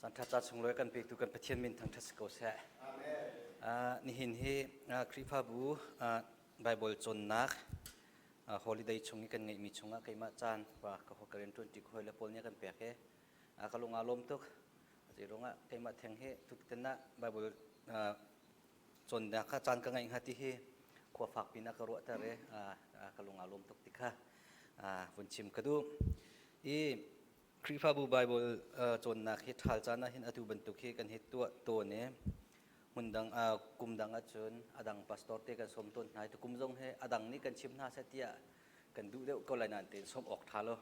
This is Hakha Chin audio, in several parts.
Caan ṭha sunglawi kan petu kan Pathian min thangṭhat si ko seh. Uh, nihin hi uh, Khrihfabu uh, Bible cawnnak uh, holiday chung i kan ngeihmi chungah keimah caan pa ka ho ka rian ṭuan ṭi hawi le pawl nih kan pek i uh, ka lung aa lawm tuk. Zei ruangah keimah theng hi tutan ah Bible uh, cawnnak kha caan ka ngeih hnga ti hi khua fak pin a ka ruahter i uh, ka lung aa lawm tuk ti kha uh, vun chim ka duh. I Khrihfabu Baibal cawnnak hi ṭhal caan ah hin atu bantuk hi kan hi tuah tawn i hmundang kum dang ahcun a dang pastor te kan sawm tawn hna i tukum zong hi a dang nih kan chim hna seh tiah kan duh deuh ko lai nain tein sawm awk ṭha lo.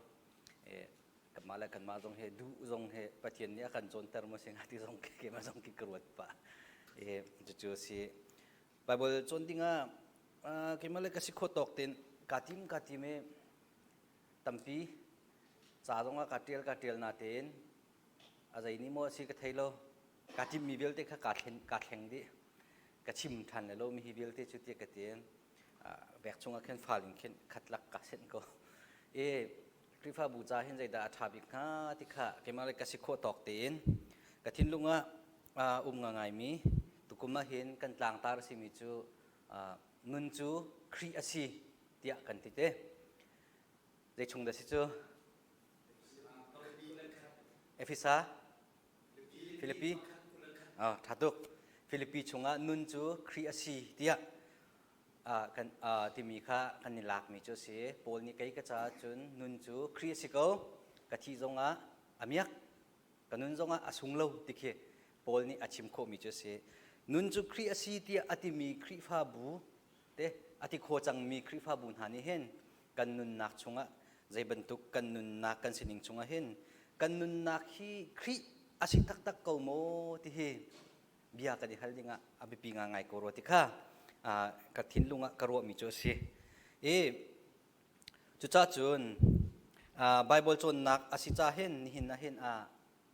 Kanmah le kanmah zong hi duh zong hi Pathian nih a kan cawnter maw si hnga ti zong keimah zong khi ka ruat pah. Cucu a si. Baibal cawn dingah keimah le ka si khawh tawk tein kaa tim kaa tim i tampi ca zongah ka ṭial ka ṭial natein a zei nih maw a si ka thei lo kaa timmi vialte kha kaa thlen kaa thleng dih ka chim ṭhan le lo mi hi vialte cu tiah ka ti bek chungah khin fal in khin khat lak ka senh ko i Khrihfabu ca hin zeidah a ṭha bik hnga ti kha keimah le ka si khawh tawk tein ka thinlung ah um ngaingaimi tukum ah hin kan tlangtar a simi cu nun cu Khrih a si tiah kan ti te. Zei chung dah si cu? Efesa? Filipi? Oh, ṭha tuk. Filipi chungah nun cu Khrih a si tiah uh, kan uh, timi kha kan i lakmi cu a si. Paul nih kei ka caah cun nun cu Khrih a si ko. Ka thih zongah a miak. Ka nun zongah a sung lo ti khi Paul nih a chim khawhmi cu a si. Nun cu Khrih a si tiah a timi Khrihfabu te a ti kho cangmi Khrihfabu hna nih hin kan nunnak chungah zei bantuk kan nunnak kan sining chungah hin kan nunnak hi Khrih a si taktak ko maw ti hi bia kan i hal dingah a biapi ngai ko rua ti kha ka thinlung ah ka ruahmi cu a si. I cucah cun Bible cawnnak a si ca hin nihin ah hin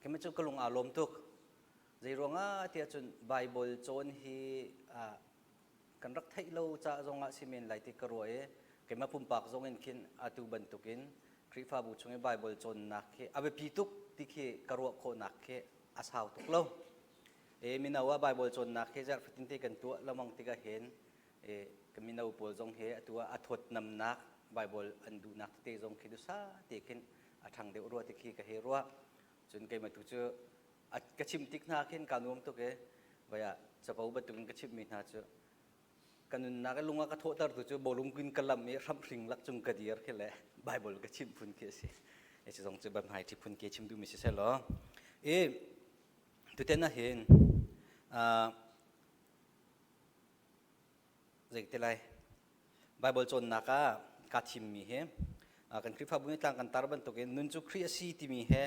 keimah cu ka lung aa lawm tuk. Zei ruangah tiah cun Bible cawn hi kan rak theih lo ca zongah si men lai ti ka ruah i keimah pumpak zong in khin atu bantukin Khrihfabu chung i Bible cawnnak khi a biapi tuk ti khi ka ruah khawhnak khi a sau tuk lo. E mino ah Bible cawnnak hi zarh fatin te kan tuah lengmang tikah hin e ka mino pawl zong hi atu ah a thawtnamnak Bible an duhnak tete zong khi dusa te khin a ṭhang deuh rua ti khi ka hei ruah. Cun keimah tu cu ka chim tik hna khin kaa nuam tuk i vai ah capo bantukin ka chimhmi hna cu ka nunnak i lung a ka thawhtertu cu bawlung in ka lam i hramhring lak cung ka dir khi le Bible ka chimh phun khi a si. E ci zong cu hmai ṭhi phun ke chim duhmi si seh law. I tuten ah hin Zei lai Bible cawnnak ah kaa thimmi hi kan Khrihfabu nih tlang kan tar bantukin nun cu Khrih a si timi he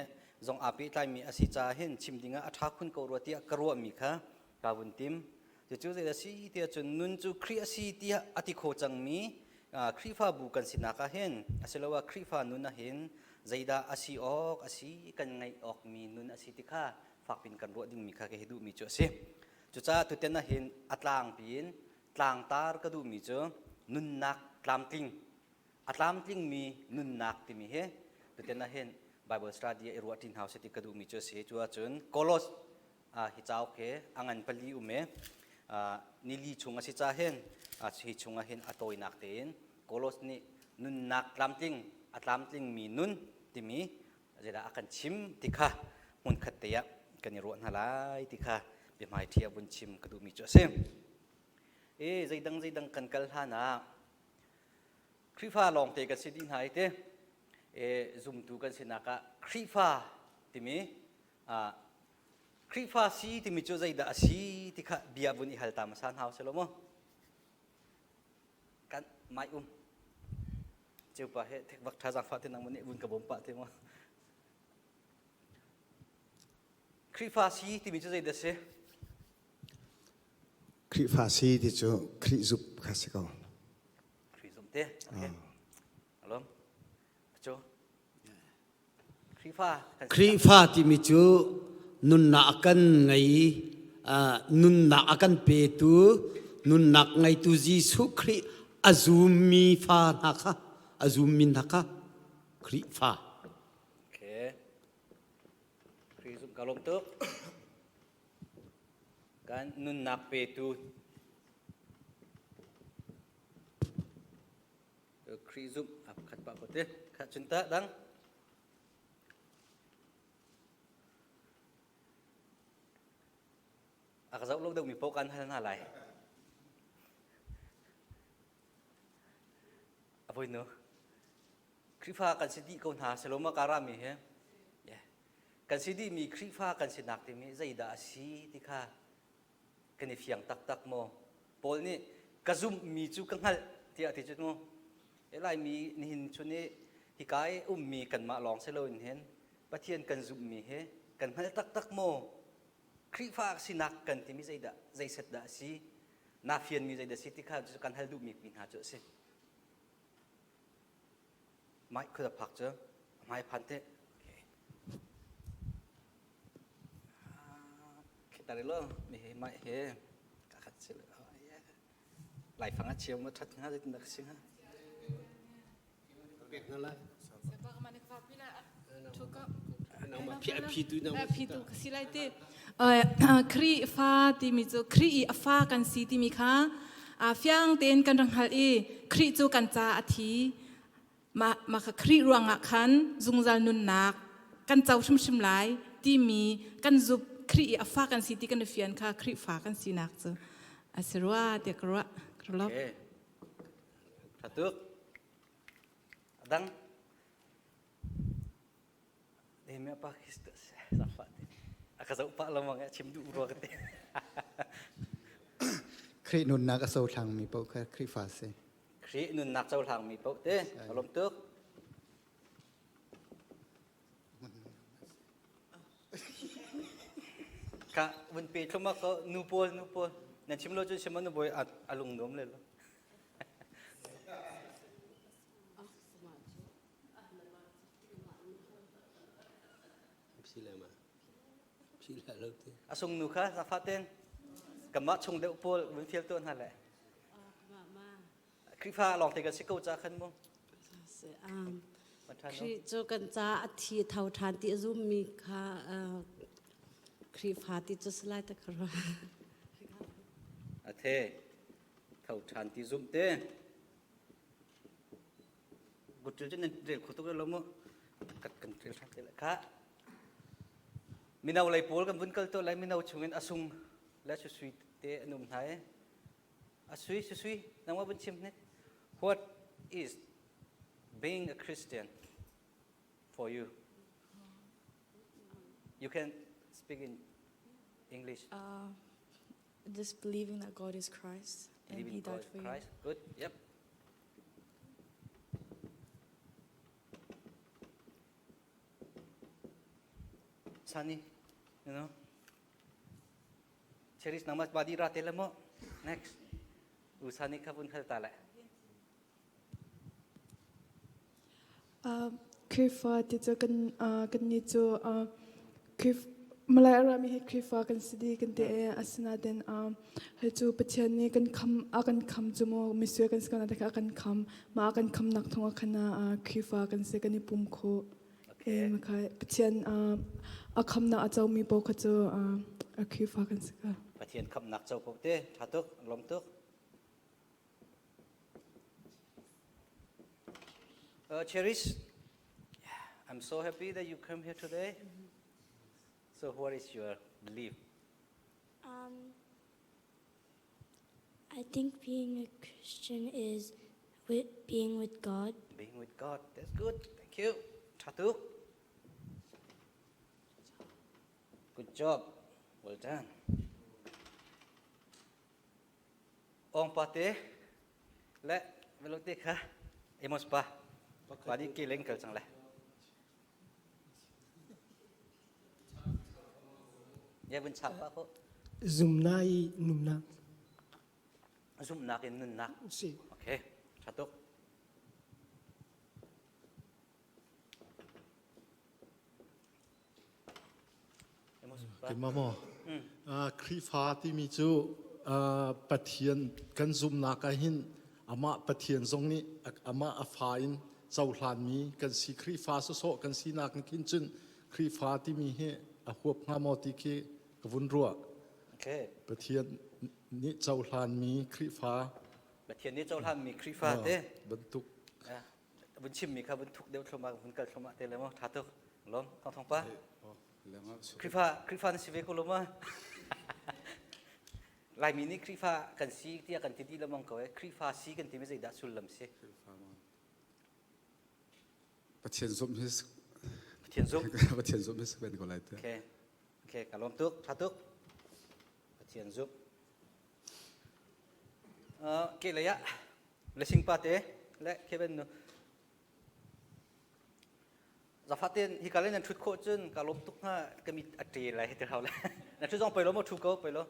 zong aa pehtlaimi a si caah hin chim dingah a ṭha khun ko rua tiah ka ruahmi kha kaa vun tim. Cucu zei a si tiah cun nun cu Khrih a si tiah a ti kho cangmi Khrihfabu kan sinak ah hin asiloah Khrihfa nun ah hin zeidah a si awk a si kan ngeih awkmi nun a si ti kha fakpin kan ruah dingmi kha ka hi duhmi cu a si. Cucaah tutan ah hin a tlangpi in tlangtar ka duhmi cu nunnak tlamtling a tlamtlingmi nunnak timi hi tutan ah hin Bible study i ruah ṭi hna usih ti ka duhmi cu a si. Cu ahcun Kolos hi cauk hi a ngan pali um i nili chung a si ca hin hi chung ah hin a tawinak tein Kolos nih nunnak tlamtling a tlamtlingmi nun timi zeidah a kan chim ti kha hmunkhat te ah kan i ruah hna lai ti kha biahmaiṭhi ah vun chim ka duhmi cu a si. E zeidang zeidang kan kal hlan ah Khrihfa lawngte kan si dih hna i te e zumtu kan sinak ah Khrihfa timi Khrihfa si timi cu zeidah a si ti kha bia vun i hal ta hmasa hna usih law mu. Kan mai um Ceupa he thekvak tha zaangfah te nang nih vun ka bawm pah te mu. Khrihfa si timi cu zeidah si? Khrihfa si ti cu Khrih zup kha si ko. Khrih zum te. Okay. Alom. Acu. Khrihfa kan si. Khrihfa timi cu nunnak a kan ngei nunnak a kan petu nunnak ngeitu Jesuh Khrih a zummi fa hna kha a zummi hna kha Khrihfa. Okay. Khrih zumh ka lawm tuk. Kan nunnak petu Khrih zumh a khat pah ko te. Kha cun ta dang. A ka zoh lo deuhmi paoh kan hal hna lai. A voinu. Khrihfa kan si dih ko hna seloma karami he. Yeah. Kan si dihmi Khrihfa kan sinak timi zeidah a si ti kha kan i fiang taktak maw? Paul nih ka zumhmi cu ka hngalh tiah a ti cu mu. E Laimi nihin chun i hika i ummi kanmah lawng si loin hin Pathian kan zumhmi hi kan hngal taktak maw? Khrihfa sinak kan timi zeidah zeiset dah a si? Na fianmi zeidah a si ti kha kan hal duhmi mi hna cu a si. Mai khuda phak cu hmai phan te. Okay. Kita lo mi he mai he ka khat sil. Lai fang a chiam ma that nga zeitin dah ka si hnga? Khrihfa timi cu Khrih i a fa kan si timi kha fiang tein kan rak hngalh i Khrih cu kan ca a thi. Mah mah kha Khrih ruangah khan zungzal nunnak kan co hrimhrim lai timi kan zup Khrih i a fa kan si ti kan i fian kha Khrihfa kan sinak cu a si rua tiah ka ruah. Ka lawm. Okay. Tha tuk. Adang. Demi apa Kristus safa te. Aka zau pa lamang chim duh rua ka te. Khrih nunnak a cohlang mi paoh kha Khrihfa si. Khrih nunnak cohlang mi paoh te. Alom tuk. Ka vun pe thluma ko nu pawl nu pawl nan chim lo cun chim nu boy a lung nuam le lo. A sung nu kha zafa ten kamah chung deuh pawl vun fial tuah hna le. Khrihfa lawng te kan si ko ca khan mu. Khrih cu kan ca a thi tho ṭhan ti a zummi kha Khrihfa ti cu salai ta ka ruah. A the tho ṭhan ti zum te. Gutul cu nan rel kho tuk lo mu. Kat kan rel ṭhan te le kha. Mino lei pawl kan vun kal to lai mino chungin a sung le susui te an um hna i A sui sui nangmah vun chim hnik. What is being a Christian for you? You can speak in English. Just believing that God is Christ and Believing He died God for you. Christ. Good. Yep. Sunny, you know. Cherish nangmah badi ra te le mu. Next. Usa nih kha vun hal ta le. Khrihfa ti cu kan kan nih cu Khrih Malay a rami hi Khrihfa kan si dih kan ti i asinain hei cu Pathian nih kan kham a kan kham cu mu misual kan si ko nain a kan kham mah a kan khamnak thawng ah khan Khrihfa kan si kan i pum khawh. Pathian a khamnak a comi paoh kha cu a Khrihfa kan si ko. Pathian khamnak co ko te ṭha tuk lawm tuk. Cherish, I'm so happy that you come here today. So what is your belief? I think being a Christian is with being with God. Being with God. That's good. Thank you. Ṭha tuk. Good job. Well done. Ong pa te le velo te kha Amos pa pa di ke leng kal cang le. Ya vun chap pa ko. Zumna i nunnak. Zumhnak in nunnak. Si. Okay. Tha tuk. Keimah maw? Khrihfa timi cu Pathian kan zumhnak ah hin amah Pathian zong nih amah a fa in cohlanmi kan si. Khrihfa sawsawh kan sinak nih khin cun Khrihfa timi hi a. a huap hnga maw ti khi ka vun ruah. Okay. Pathian nih cohlanmi Khrihfa Pathian nih cohlanmi Khrihfa te bantuk vun chimmi kha vun thuk deuh thlumah vun kal thlumah te le mo tha tuk lom thong thong pa Khrihfa Khrihfa na si ve ko lo ma Laimi nih Khrihfa kan si tiah kan ti dih lengmang ko e Khrihfa si kan timi zeidah sullam si Pathian zumh hi Pathian zumh Pathian zumh hi si ben ko lai te Okay Okay ka lawm tuk tha tuk Pathian zumh Uh, ke lei ah lesing pa te le Kevin nu zafatin hi ka le nan thut khawh cun ka lawm tuk hnga ka mit a ṭe lai ti hau le na thu zong poi lo maw thu ko poi lo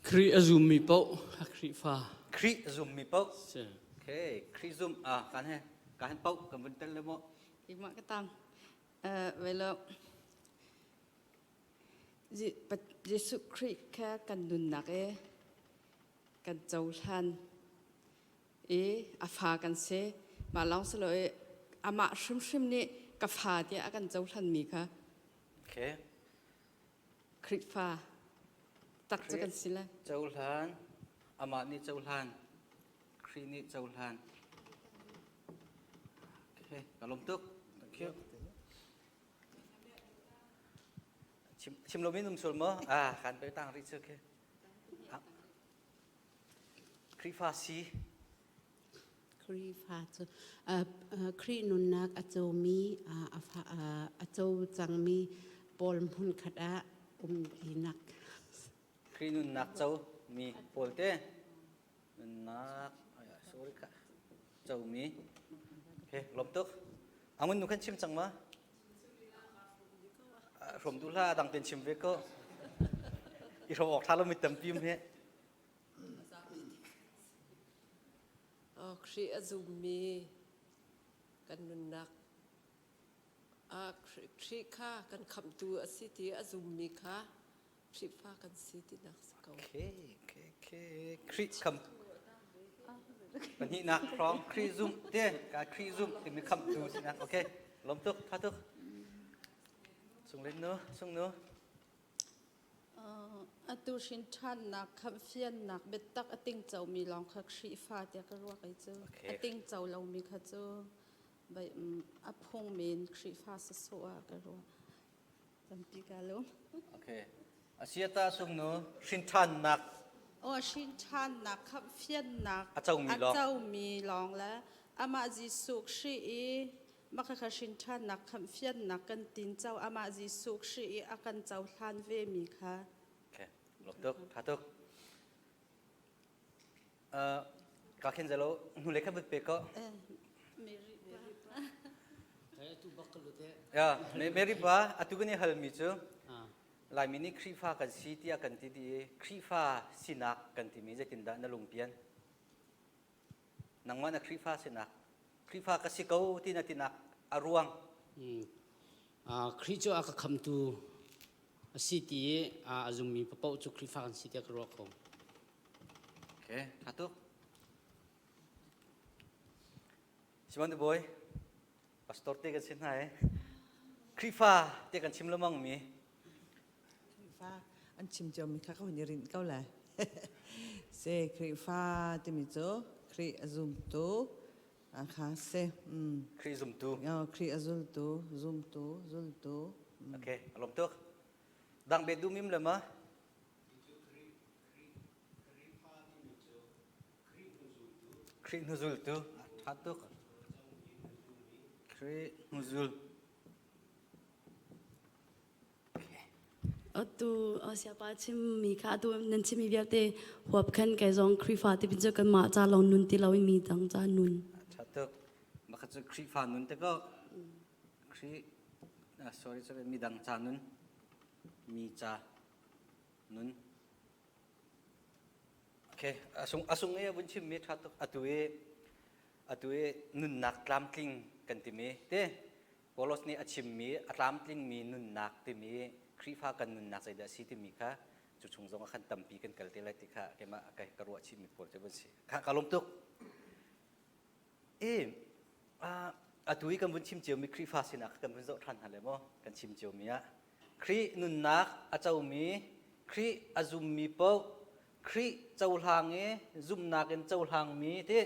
Khrih a zummi paoh a Khrihfa. Khrih a zummi paoh. Okay, Khrih zum ah kan he ka han paoh kan vun tel le maw. Keimah ka tam. Eh velo Jesuh Khrih kha kan nunnak i kan cohlan i a fa kan si. Mah lawng si lo i amah hrimhrim nih ka fa tiah a kan cohlanmi kha Okay. Khrihfa tak cu kan si lai. Cohlan, amah nih cohlan, Khrih nih cohlan. Okay, ka lawm tuk. Thank you. Chim chim lomi num sul maw? Ah, kan pe tang rih cu khi. Khrihfa si. Khrihfa cu Khrih nunnak a comi a co cangmi pawl hmunkhat ah umtinak. Khrih nunnak co mi pawl te nunnak sorry ka comi okay lawm tuk angun nu kan chim cang ma hrom du hla dang ten chim ve ko i hrom awk tha lo mi tampi um he Khrih a zummi kan nunnak Khrih kha kan khamhtu a si ti a zummi kha Khrihfa kan si tinak si ko. Okay, okay, okay. Khrih kham pahnihnak hrawng Khrih zumh te ka Khrih zumh timi khamhtu sinak. Okay, lawm tuk, tha tuk. Sung len nu, sung nu. Atu hrin ṭhannak khamhfiannak biatak a tingcomi lawng kha Khrihfa tiah ka ruah kei cu. A tingco lomi kha cu a phung men Khrihfa sawsawh ah ka ruah. Tampi ka lawm. Okay. Asiata sungnu hrin ṭhannak Aw hrin ṭhannak khamhfiannak a comi lawng. A comi lawng le amah Jesuh Khrih i Mah khakha hrinṭhannak khamhfiannak kan tinco amah Jesuh Khrih i a kan cohlan vemi kha. Okay, lawm tuk, ṭha tuk. Uh, ka khen zalo hnulei kha vut pe ko. Ya, Mary pa atu kan i halmi cu Laimi nih Khrihfa kan si tiah kan ti di i Khrihfa sinak kan timi zeitindah na lungpian? Nangmah na Khrihfa sinak Khrihfa ka si ko ti na tinak a ruang. Khrih cu a ka khamtu a si ti i a zummi paoh cu Khrihfa kan si tiah ka ruah ko. Okay, tha tuk. Simon Boy, pastor te kan si hna e. Khrihfa te kan chim lemang mi. Khrihfa an chim cio mi kha ka hun i rinh ko lai. Se Khrihfa timi cu Khrih a zumtu kha si. Khrih zumtu. Khrih a zultu, zumtu, zultu. Okay, a lawm tuk. Dang be du mim le ma? Khrih hnuzultu. Tha tuk. Khrih hnuzul. Atu siapa chimmi kha atu nan chimmi vialte huap khan kai zong Khrihfa ti pin cu kanmah ca lawng nun ti loin mi dang ca nun. Tha tuk. Maka cu Khrihfa nun te ko. Khrih sorry sorry mi dang ca nun. Mi ca nun. Okay, asung asung e vun chimmi tha tuk atu i atu i nunnak tlamtling kan timi te Paulos nih a chimmi a tlamtlingmi nunnak timi Khrihfa kan nunnak zeidah a si timi kha cu chung zong ah khan tampi kan kal te lai ti kha keimah ka, ka ruah chihmi pawl cu van si. Kha ka lawm tuk. E, uh, Atu i kan vun chim ciomi Khrihfa sinak kan vun zoh ṭhan hna le maw kan chim ciomi ah Khrih nunnak a comi Khrih a zummi paoh Khrih cohlang i zumhnak in cohlangmi ti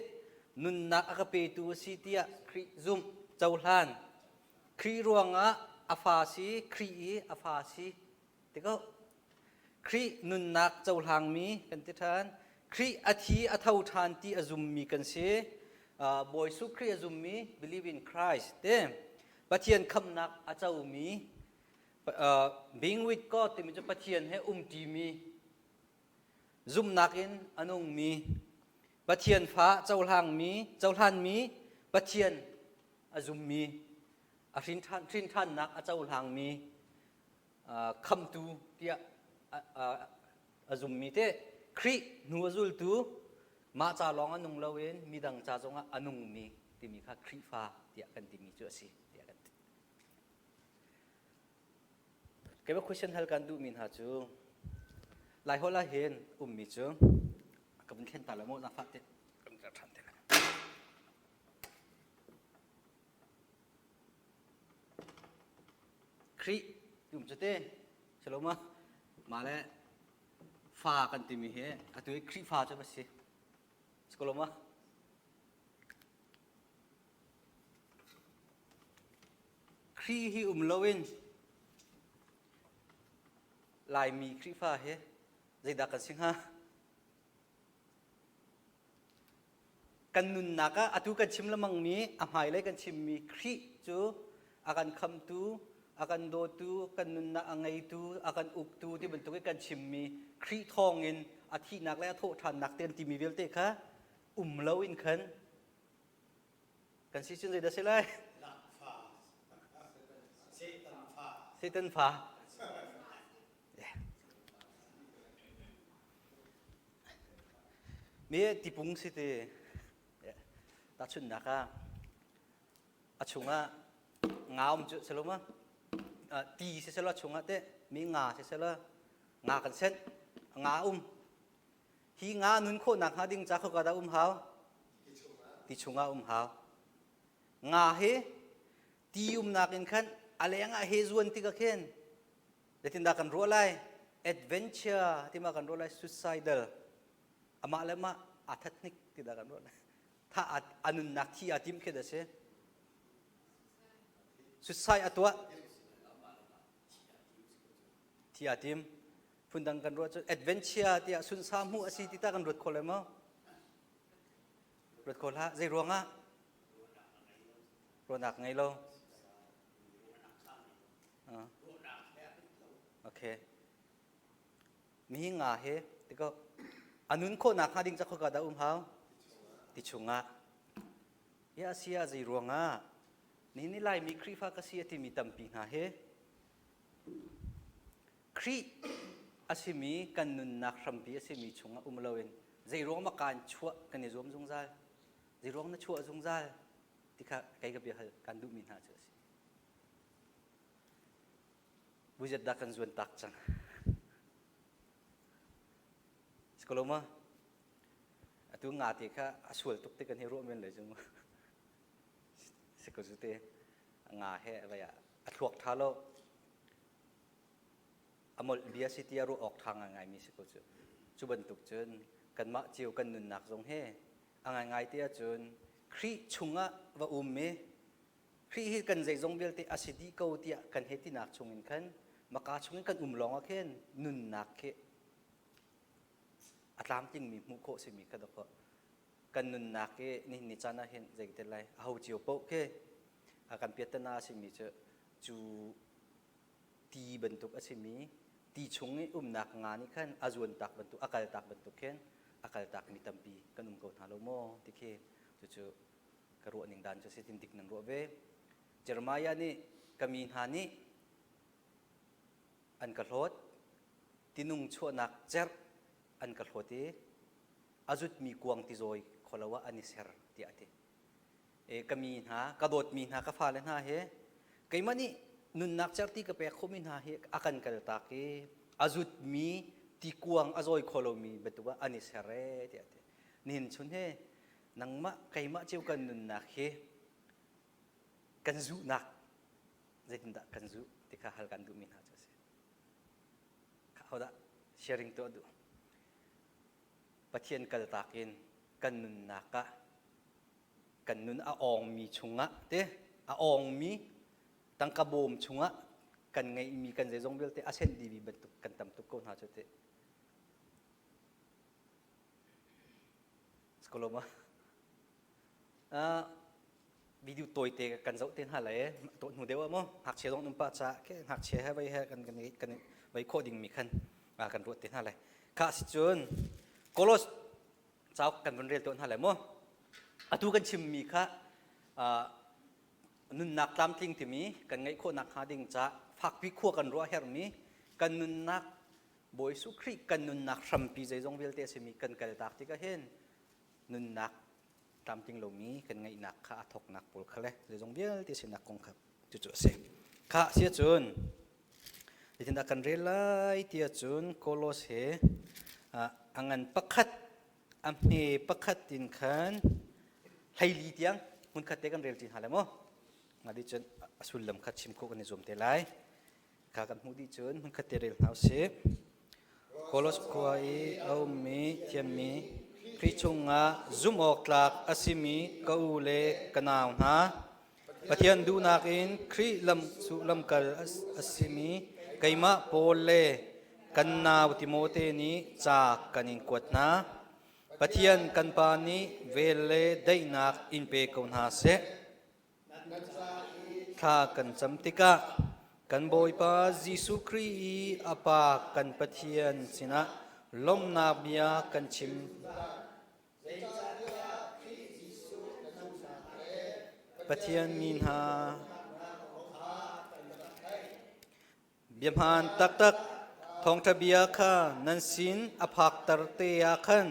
nunnak a ka petu a si tiah Khrih zumh cohlan Khrih ruangah a fa si Khrih i a fa si ti ko Khrih nunnak cohlangmi kan ti ṭhan Khrih a thi a tho ṭhan ti a zummi kan si Bawi Jesuh Khrih a zummi believe in Christ te Pathian khamhnak a comi being with God timi cu Pathian he umṭimi zumhnak in a nungmi Pathian fa cohlangmi cohlanmi Pathian a zummi a hrinṭhannak a cohlangmi khamtu tiah a zummi te Khrih hnu a zultu mah ca lawng a nung loin midang ca zongah a nungmi timi kha Khrihfa tiah kan timi cu a si tiah kan ti. Keimah question hal kan duhmi hna cu Laiholh ah hin ummi cu ka vun thlen ta lo maw zaangfah te kan ṭhan te lai. Khrih ti um cu te Shalom mah le fa kan timi hi atu hi Khrihfa cu va si Skoloma Khrih hi um loin Laimi Khrihfa hi zeidah kan si hnga? Kan nunnak ah atu kan chim lengmangmi a hmailei kan chimmi Khrih cu a kan khamtu, a kan dawtu, kan nunnak a ngeitu, a kan uktu ti bantuk in kan chimmi Khrih thawngin a thihnak le a thawhṭhannak te an timi vialte kha um loin khan kan si cun zeidah si lai? Satan fa. Mi tipung si ti tahchunhnak ah a chungah nga um cu selo ma ti si selo a chungah teh mi nga si selo nga kan senh nga um hi nga nun khawhnak hnga ding ca khoka dah um hau ti chungah um hau nga hi ti umnak in khan a leng ah he zuan tikah khin Zeitindah kan ruah lai? Adventure ti ma kan ruah lai? Suicidal. Amah le mah aa that hnik ti dah kan ruah lai? Tha a nunnak thi aa tim khi da si. Suicide a tuah. Thi aa tim. Phundang kan ruah cu adventure tiah sunsa hmuh a si ti ta kan ruat kho le maw? Ruat kho hlah. Zei ruangah? Ruahnak ngei lo. Okay. Mi nga he tiko anun khawhnak hnga ding ca khoka dah um hau? Ti chungah. Ya sia zei ruangah ni ni Laimi Khrihfa ka si a timi tampi hna he Khrih a simi kan nunnak hrampi a simi chungah um loin zei ruang ma kaan chuah kan i zuam zungzal zei ruang na chuah zungzal ti kha kei ka bia hal kan duhmi hna cu a si. Buzet dah kan zuan tak cang. Sikoloma atu nga te kha a sual tuk te kan hi ruah men lai cu mu. Siko zu te nga he vai a thluak tha lo a molh bia si ti a ruah awk tha ngai mi si ko cu. Cu bantuk cun kanmah cio kan nunnak zong he a ngaingai te ahcun Khrih chungah va um i Khrih hi kan zeizong vialte a si dih ko tiah kan hei tinak chungin khan maka chungin kan um lawng ah khin nunnak khi a tlamtlingmi hmuh khawh simi kha dawh kan nunnak hi nihin ni caan ah hin zei te lai a ho cio paoh khi a kan piattana a simi cu cu ti bantuk a simi ti chung i umnak nga nih khan a zuan tak bantuk a kal tak bantuk khin a kal tak mi tampi kan um ko hna lo maw ti khi cucu ka ruah ning dan cu si tin dik nan ruah ve Jeremiah nih ka mi hna nih an ka hlawt tinung chuahnak cerh an ka hlawt i a zutmi kuang tizawi kholo ah an i ser tiah a ti e ka mi hna ka dawtmi hna ka fale hna he keimah nih nunnak cerhti ka pek khomi hna hi a kan kaltak i a zutmi tikuang a zawi kho lomi bantuk ah an i ser e tiah a ti nihin chun he nangmah keimah cio kan nunnak hi. Kan zuhnak zeitindah kan zuh ti kha hal kan duhmi hna cu a si. Hodah sharing tuah duh? Pathian kaltak in kan nunnak ah kan nun a awngmi chungah te a awngmi tangka bawm chungah kan ngeihmi kan zeizong vialte a senh dihmi bantuk kan tam tuk ko hna cu te. Skoloma. Uh, video tawite kan zoh te hna lai to hnu deuh mo ngakchia zong um pa cha ke ngakchia he vai he kan kan kan vai khawh ding mi khan kan ruat te hna lai kha si cun kolos cauk kan vun rel to hna lai mo atu kan chim mi kha nunnak tlamtling timi kan ngeih khawhnak hnga ding ca fakpi khua kan ruah hermi kan nunnak Bawi Jesuh Khrih kan nunnak hrampi zeizong vialte a simi kan kaltak tikah hin nunnak tlamtling lomi kan ngeihnak kha a thawknak pawl kha le zeizong vialte sinak kong kha cucu a si. Kha si ahcun zeitindah kan rel lai ti ahcun Kolos he a ngan pakhat a hme pakhat in khan hleili tiang hmunkhat te kan rel ṭi hna lai maw? Nga dih cun a sullam kha chim khawh kan i zuam te lai. Kha kan hmuh dih cun hmunkhat te rel hna usih. Kolos khua i a ummi thiammi Khrih chungah zumh awk tlak a simi ka u le ka nau hna, Pathian duhnak in Khrih lam cu lamkal a simi keimah Paul le kan nau Timote nih ca kan in kuat hna. Pathian kan Pa nih vel le daihnak in pe ko hna seh. Thla kan cam tikah kan Bawipa Jesuh Khrih i a Pa kan Pathian sinah lawmhnak bia kan chim. Pathian mi hna Biahmaan taktak thawngṭha bia kha nan sin a phakter te ah khan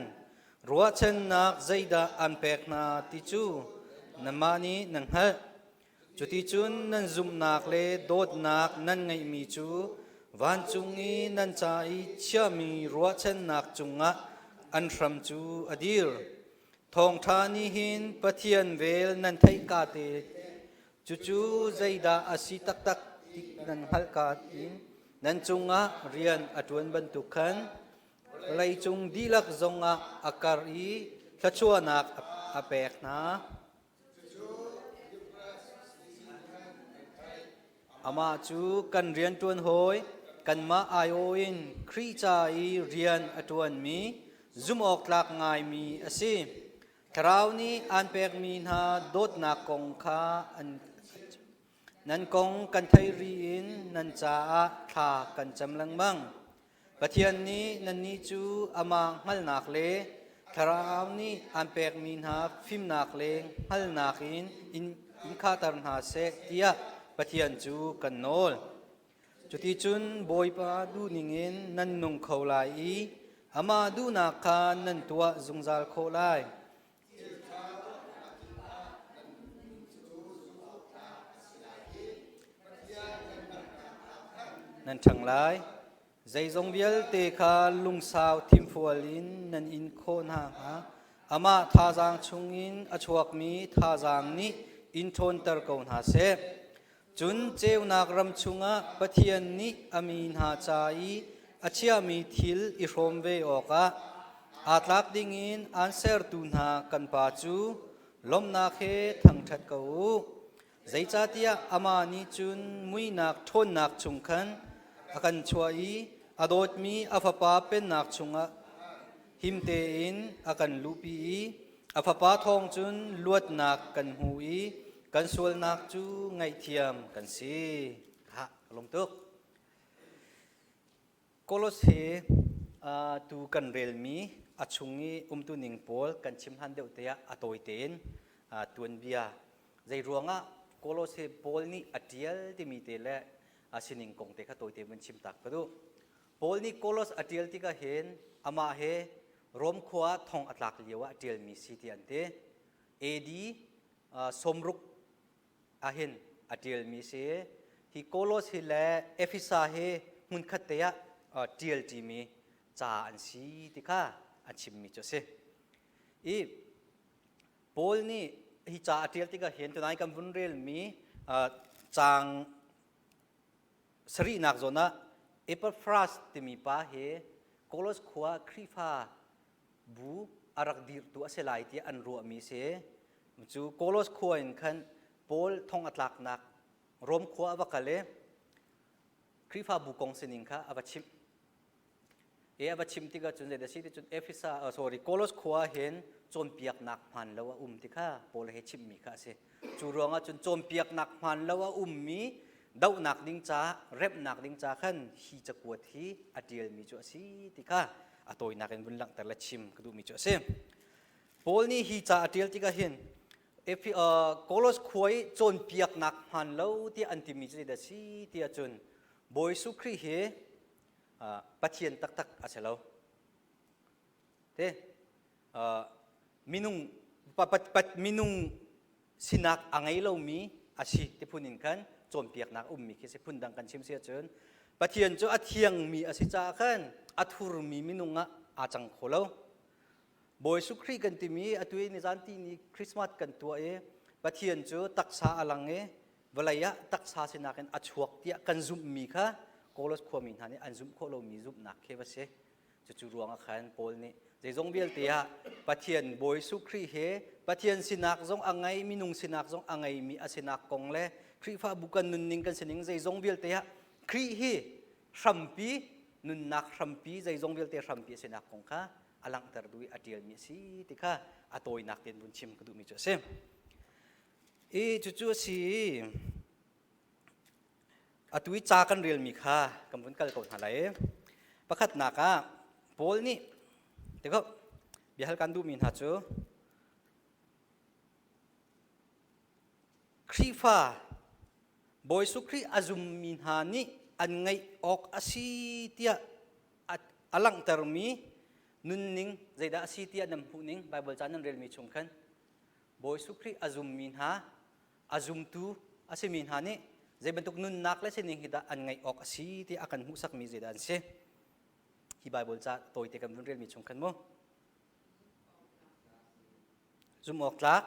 ruahchannak zeidah an pek hna ti cu nanmah nih nan hngalh. Cuticun nan zumhnak le dawtnak nan ngeihmi cu vancung i nan ca i chiahmi ruahchannak cungah an hram cu a dir. Thawngṭha nih hin Pathian vel nan theihka te Cucu zeidah a si taktak ti nan hngalhka in nan cungah rian a ṭuan bantuk khan vawleicung dihlak zongah a karh i thluachuahnak a pek hna. Amah cu kan rianṭuan hawi, kanmah aiawh in Khrih ca i rian a ṭuanmi zumhawktlak ngaimi a si. Thlarau nih aan pekmi hna dawtnak kong kha an nan kong kan theih ri in nan caah thla kan cam lengmang. Pathian nih nannih cu amah hngalhnak le Thlarau nih aan pekmi hna fimnak le hngalhnak in in khahter hna seh tiah Pathian cu kan nawl. Cuticun Bawipa duhning in nan nung kho lai i amah duhnak kha nan tuah zungzal khawh lai. Nan ṭhang lai. Zeizong vialte kha lungsau thimfual in nan in khawh hna hnga. Amah thazaang chungin a chuakmi thazaang nih in ṭhawnter ko hna seh. Cun ceunak ram chungah Pathian nih a mi hna ca i a chiahmi thil i hrawm ve awkah aa tlak dingin aan sertu hna kan Pa cu lawmhnak he thangṭhat ko u. Zeicahtiah amah nih cun muihnak ṭhawnnak chung khan a kan chuah i a dawtmi a Fapa pennak chungah him tein a kan luhpi i a Fapa thawng cun luatnak kan hmu i kan sualnak cu ngaihthiam kan si. Ha, ka lung tuk. Kolos hi uh, tu kan relmi a chung i umtu ning pawl kan chim hlan deuh te ah a tawi tein uh, tuanbia zei ruangah Kolos hi Paul nih a tial timi te le a sining kong te kha tawi te mun chim tak ka duh. Paul nih Kolos a tial tikah hin amah he Rom khua thong a tlak lio ah a tialmi si ti an ti. AD sawmruk ahhin a ṭialmi si. Hi Kolos hi le Efesa hi hmunkhat te ah ṭial ṭimi ca an si ti kha a chimmi cu a si. I Paul nih hi ca a ṭial tikah hin tunai kan vun relmi Caang sarihnak zawn ah Epaphras timi pa hi Kolos khua Khrihfa bu a rak dirhtu a si lai tiah an ruahmi si. Cu Kolos khua in khan Paul thong a tlaknak Rom khua a va kal i Khrihfabu kong sining kha a va chimh. E a va chim tikah cun zeidah si ti cun Efesa uh, sorry Kolos khua hin cawnpiaknak hmaan lo a um ti kha Paul he chimmi kha a si. Cu ruangah cun cawnpiaknak hmaan lo a ummi dohnak ding ca remhnak ding ca khan hi cakuat hi a ṭialmi cu a si ti kha a tawinak in vun langhter le chim ka duhmi cu a si. Paul nih hi ca a ṭial tikah hin Efi, uh, Kolos khua i cawnpiaknak hmaan lo tiah an timi cu zeidah a si tiah cun Bawi Jesuh Khrih hi Pathian taktak a si lo. Te minung minung sinak a ngei lomi a si ti phun in khan cawnpiaknak ummi khi si phun dang kan chim si ahcun Pathian cu a thiangmi a si caah khan a thurmi minung ah aa cang kho lo. Bawi Jesuh Khrih kan timi atu i nizan ti ni Christmas kan tuah i Pathian cu taksa a lang i vawlei ah taksa sinak in a chuak tiah kan zumhmi kha Kolos khuami hna nih an zumh khawh lomi zumhnak khi va si. Cucu ruangah khan Paul nih zeizong vialte ah Pathian Bawi Jesuh Khrih he Pathian sinak zong a ngei minung sinak zong a ngeimi a sinak kong le Khrihfabu kan nunning kan sining zeizong vialte ah Khrih hi hrampi nunnak hrampi zeizong vialte hrampi a sinak kong kha a langhter duh i a ṭialmi a si ti kha a tawinak tein vun chim ka duhmi cu a si. I cucu a si i atu i ca kan relmi kha kan vun kal ko hna lai. Pakhatnak ah Paul nih tikho biahal kan duhmi hna cu Khrihfa Bawi Jesuh Khrih a zummi hna nih an ngeih awk a si tiah a langhtermi nunning zeidah a si tiah nan hmuhning Baibal ca nan relmi chung khan Bawi Jesuh Khrih a zummi hna, a zumtu a simi hna nih zei bantuk nunnak le sining hi dah an ngeih awk a si ti a kan hmuhsakmi zeidah an si. Hi Baibal ca tawite kan vun relmi chung khan mu. Zumh awk tlak.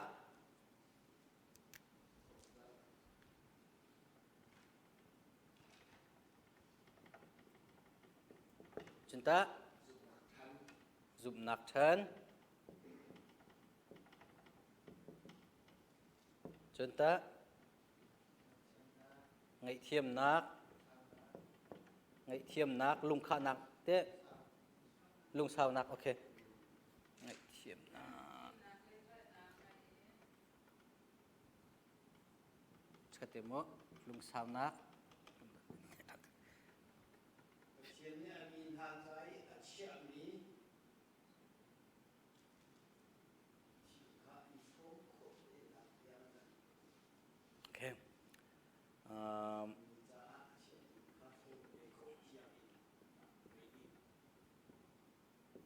Cun tah zumhnak ṭhan. Cun tah ngaihthiamnak, ngaihthiamnak, lungkhahnak te lungsaunak okay. Ngaihthiamnak. Chate mo lungsaunak. Pathian nih a mi hna ca i a chiahmi Okay. Um,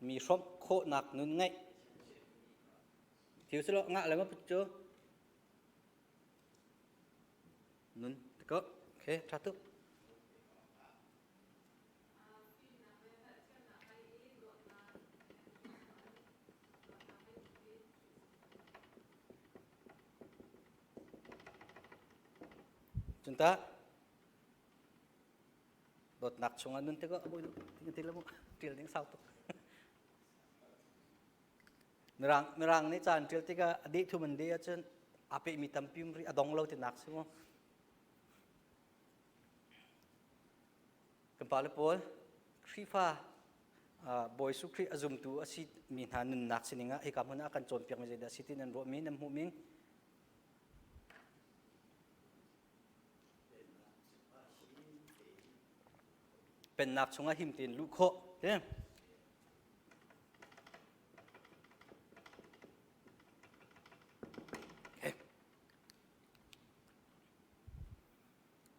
mi hrawmh khawhnak nun ngeih. Thil silo ngah le ma put cu. Nun ko. Okay, tha tuk. Cun tah dawtnak chungah nun tikah abawi ti le mu ṭial ding sau tuk. Mirang mirang nih caan ṭial tikah a deh thum an deh ahcun aa pehmi tampi um rih a dong lo tinak si mu. Kan pale pawl Khrihfa Bawi Jesuh Khrih a zumtu a si mi hna nunnak sining ah hika hmun ah kan cawnpiakmi zeidah a si ti nan ruahmi nan hmuhmi pennak chungah him tein luh khawh te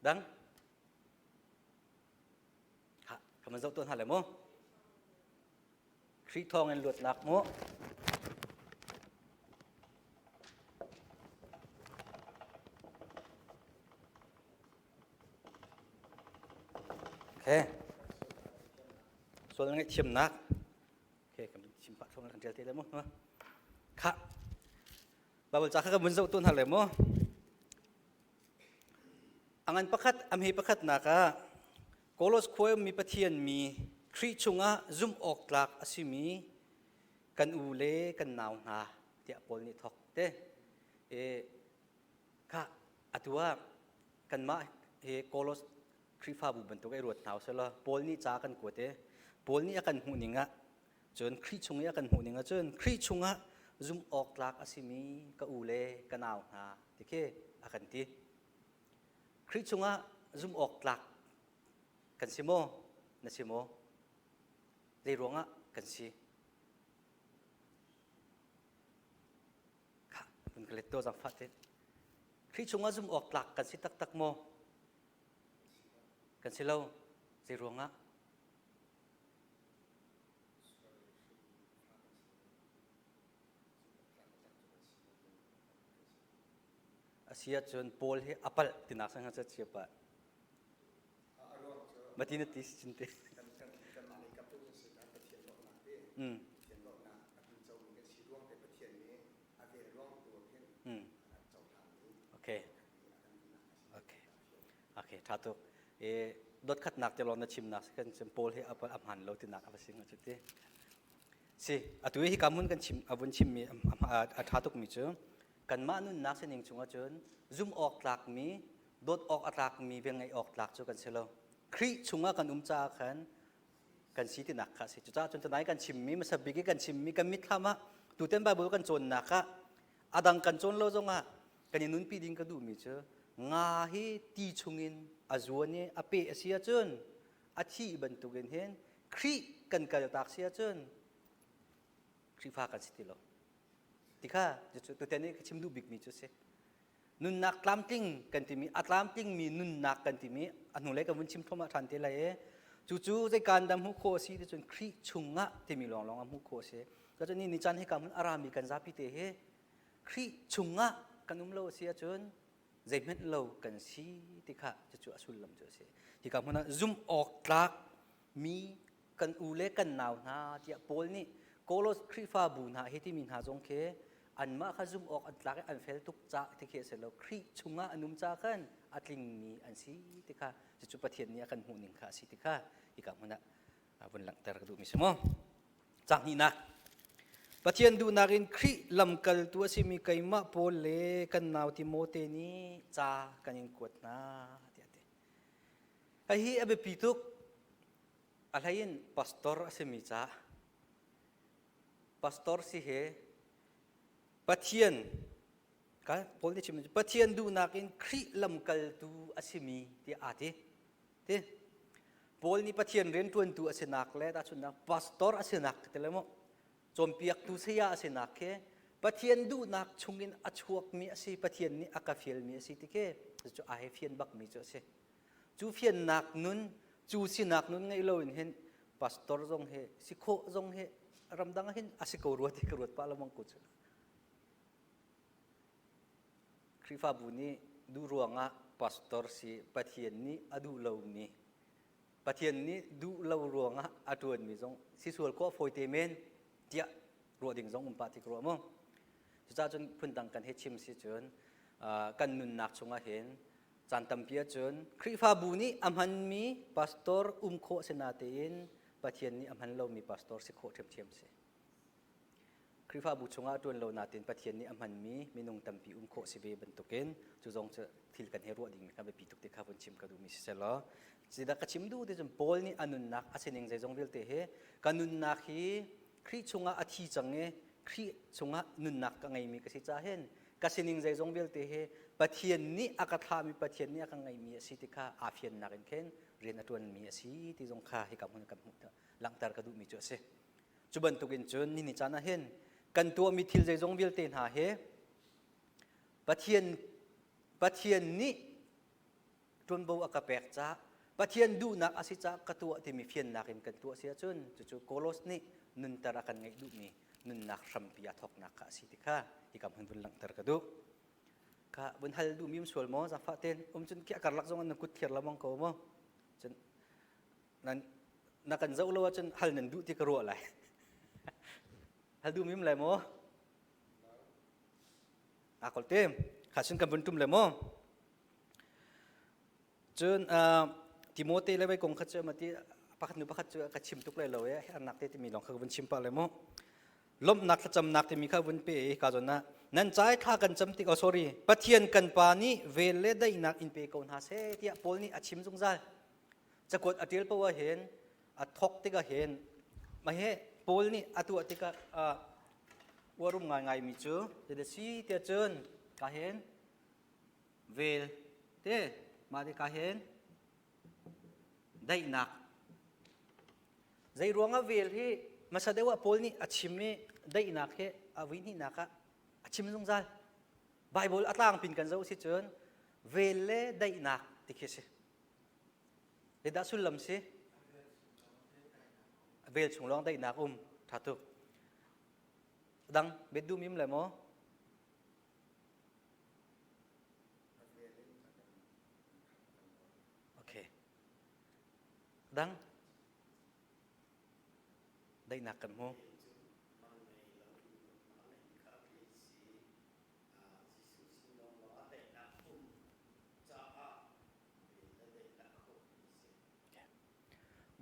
Dang. Ha, kan zoh tuan hna le mu. Khrih thawng in luatnak mu. Okay. Sual ngaihthiamnak. Okay, kan chim pah thawng kan tial te le mu. Kha. Bible ca kha kan vun zoh tuan hna le mu. Angan pakhat amhe pakhat nak ah Kolos khua mi Pathian mi Khrih chungah zumh awk tlak a simi kan u le kan nau hna tiah Paul nih thok te. E kha atu ah kanmah he Kolos Khrihfabu bantuk ai ruat hna usih Paul nih ca kan kuat i Paul nih a kan hmuh ning ah cun Khrih chung i a kan hmuh ning ah cun Khrih chungah zumh awk tlak a simi ka u le ka nau hna ti khi a kan ti. Khrih chungah zumh awk tlak kan si maw? Na si maw? Zei ruangah kan si? Khah, vun ka let to zangfah te. Khrih chungah zumh awk tlak kan si taktak maw? Kan si lo. Zei ruangah? A si ahcun Paul hi a palh tinak sang ha chia pah. Mati na ti cin te. Mm. Mm. Okay. Okay. Okay, tha tuk. E dot khatnak te lawng na chimnak kan cun Paul hi a a hman lo tinak a va si nga cu ti. Si, atu hi ka mun kan chim a vun chimmi a tha tukmi cu kanmah nunnak sining chungah cun zum awk tlakmi dawt awk a tlakmi vel ngeih awk tlak cu kan si lo. Khrih chungah kan um caah khan kan si tinak kha a si. Cucaah cun tunai kan chimmi hmasa bik i kan chimmi kan mitthlam ah tuten Bible kan cawnnak ah a dang kan cawn lo zongah kan i nunpi ding ka duhmi cu nga hi ti chungin a zuan i a peh a si ahcun a thih bantukin hin Khrih kan kaltak si ahcun Khrihfa kan si ti lo. Ti kha tutan i ka chim duh bikmi cu a si. Nunnak tlamtling kan timi a tlamtlingmi nunnak kan timi a hnulei kan vun chim thluahmah ṭhan te lai i cucu zeikan dah hmuh khawh a si ti cun Khrih chungah timi lawnglawng ah hmuh khawh a si. Cucun ni caan hika hmun a rami kan zapi te hi Khrih chungah kan um lo a si ahcun zeihmanh lo kan si ti kha cucu a sullam cu a si. Hika hmun ah zumh awk tlak mi kan u le kan nau hna tiah Paul nih Kolos Khrihfabu hna hi timi hna zong khi anmah kha zumh awk an tlak i an fel tuk ca ti khi a si lo. Khrih chungah an um ca khan a tlingmi an si ti kha cucu Pathian nih a kan hmuh ning kha a si ti kha hika hmun ah vun langhter ka duhmi si mu. Caang hnihnak Pathian duhnak in Khrih lamkaltu a simi keimah Paul le kan nau Timote nih ca kan in kuat hna tiah a ti. Hihi a biapi tuk. A hlei in pastor a simi ca. Pastor si he Pathian ka Paul nih chim Pathian duhnak in Khrih lamkaltu a simi tiah aa ti. Ti Paul nih Pathian rianṭuantu a sinak le tahchunhnak pastor a sinak ti le mu cawnpiaktu saya a sinak khi Pathian duhnak chungin a chuakmi a si Pathian nih a ka fialmi a si ti khi cu a he fian bakmi cu a si. Cu fiannak nun cu sinak nun ngei loin hin pastor zong hi si khawh zong hi ramdang ah hin a si ko rua ti ka ruat pah lengmang ko cu. Khrihfabu nih duh ruangah pastor si Pathian nih a duh lomi Pathian nih duh lo ruangah a ṭuanmi zong si sual khawh fawi te men tiah ruah ding zong um pah ti ka ruah mu. Cucaah cun phundang kan hei chim si cun kan nunnak chungah hin caan tampi ahcun Khrihfabu nih a hmanmi pastor um khawh si natein Pathian nih a hman lomi pastor si khawh ṭhiamṭhiam si. Khrihfabu chungah ṭuan lo natin Pathian nih a hmanmi minung tampi um khawh si ve bantukin cu zong cu thil kan he ruah dingmi kha biapi tuk ti kha vun chim ka duhmi si selaw zeidah ka chim duh ti cun Paul nih a nunnak a sining zeizong vialte hi ka nunnak hi Khrih chungah a thi cang i Khrih chungah nunnak ka ngeimi ka si ca hin ka sining zeizong vialte hi Pathian nih a ka thlahmi Pathian nih a ka ngeimi a si ti kha aa fiannak in khin rian a ṭuanmi a si ti zong kha hika hmun kan hmuh langhter ka duhmi cu a si. Cu bantukin cun nini caan ah hin kan tuahmi thil zeizong vialte hna hi Pathian Pathian nih ṭuanvo a ka pek caah Pathian duhnak a si caah ka tuah timi fiannak in kan tuah si ahcun cucu Kolos nih nunter a kan ngeih duhmi nunnak hrampi a thawknak kha a si ti kha hika hmun vun langhter ka duh. Kha vun hal duhmi um sual maw zaangfah ten um cun khiah karlak zong an kut thlir lamang ko maw cun nan na kan zoh lo ahcun hal nan duh ti ka ruah lai hal duh mim lai maw a kol te kha sun kan vun tum le maw. Cun Timote le wei kong kha cu mati pakhat nu pakhat cu ka chim tuk lai lo e hernak te timi lawng kha ka vun chim pah le mu. Lawmhnak thlacamnak timi kha vun pe i ka zawn ah nan cai thla kan cam tik oh sorry Pathian kan pa nih vel le daihnak in pe ko hna seh tiah Paul nih a chim zungzal. Cakuat a ṭial paoh ah hin a thawk tikah hin mah hi Paul nih a tuah tikah uh, uarum ngaingaimi cu zeidah si tiah cun ka hin vel te mah te ka hin daihnak zei ruangah vel hi hmasa deuh ah Paul nih a chim i daihnak hi a vui hnihnak ah a chim zungzal Bible a tlangpin kan zoh si cun vel le daihnak ti khi si Zeidah sullam si? Vel chung lawng daihnak um. Tha tuk. Dang bet duh mim le maw? Okay. Dang daihnak kan hmu.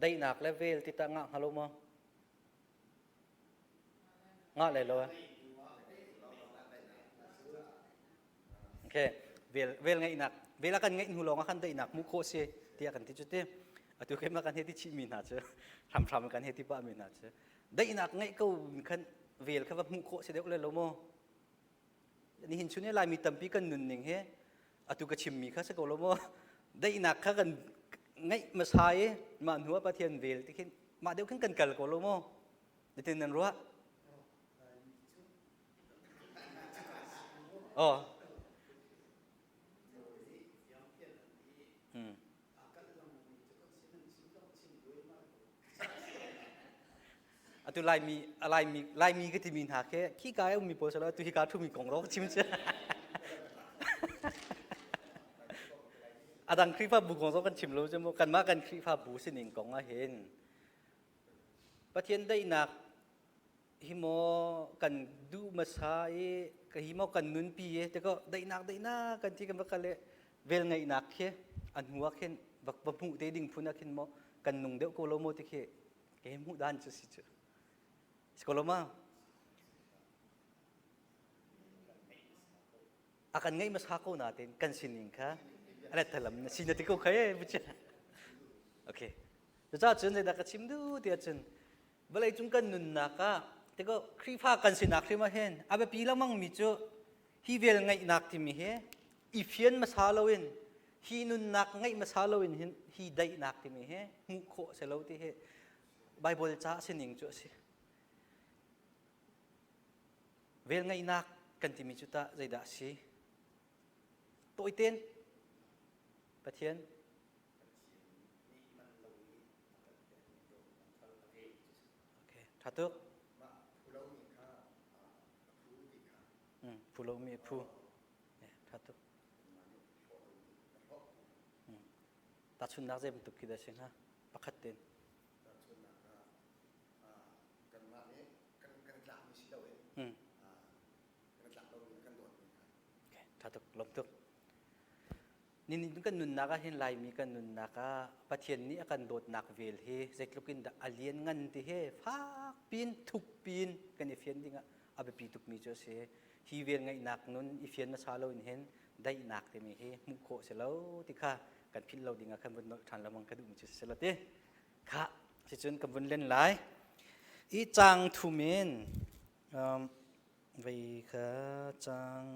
Daihnak le vel ti tah ngah hnga lo maw? Ngah lai lo eh? Okay. Vel vel ngeihnak vel a kan ngeih hnu lawng ah khan daihnak hmuh khawh si tiah kan ti cu ti. Atu ke ma kan he ti chih mi hna cu hramhram kan he ti pah mi hna cu daihnak ngeih ko khan vel kha va hmuh khawh si deuh le lo maw? Nihin chun i Laimi tampi kan nunning hi atu ka chimmi kha si ko lo maw? Daihnak kha kan ngeih hmasa i mah hnu ah Pathian vel ti khin mah deuh khin kan kal ko lo maw? Nitin nan ruah? Oh. Hmm. Atu Laimi Laimi Laimi ka timi hna khi khi ka ummi pawl salo tu hi ka thumi kong ro chim che. Adang Khrihfabu kong zong kan chim lo cu mu kanmah kan Khrihfabu sining kong ah hin Pathian daihnak hi maw kan duh hmasa i ka hi maw kan nunpi i te ko daihnak daihnak kan ti kan va kal i vel ngeihnak khi a hnu ah khin va va hmuh te ding phun ah khin maw kan nung deuh ko lo maw ti khi ke hmuh dan cu si cu si ko lo ma a kan ngeih hmasa ko nain kan sining kha a let thalam na si na ti ko kha e okay cucaah cun zeidah ka chim duh tiah cun vawlei cung kan nunnak ah tiko Khrihfa kan sinak hrim ah hin a biapi lengmang mi cu hi vel ngeihnak timi hi i fian hmasa loin hi nunnak ngeih hmasa loin hin hi daihnak timi hi hmuh khawh si lo ti hi Bible ca sining cu a si. Vel ngeihnak kan timi cu tah zeidah a si? Tawiten Pathian Okay, ṭha tuk. Phu lomi phu. Ṭha tuk. Tahchunhnak zei bantuk khi dah si hnga? Pakhat tein. Tahchunhnak ah kanmah nih kan kan tlakmi si loin kan tlak lomi kan dawtmi kha. Okay, ṭha tuk, lawm tuk. Ninin kan nunnak ah hin Laimi kan nunnak ah Pathian nih a kan dawtnak vel hi zeitluk in dah a lian ngan ti hi fak pin thuk pin kan i fian ding ah a biapi tukmi cu a si. Hi vel ngeihnak nun i fian hmasa lo in hin daihnak timi hi hmuh khawh si lo ti kha kan philh lo ding ah khan vun nolh ṭhan lengmang ka duhmi cu si lo ti. Kha sicun kan vun len lai. I caang thum in um, vei kha caang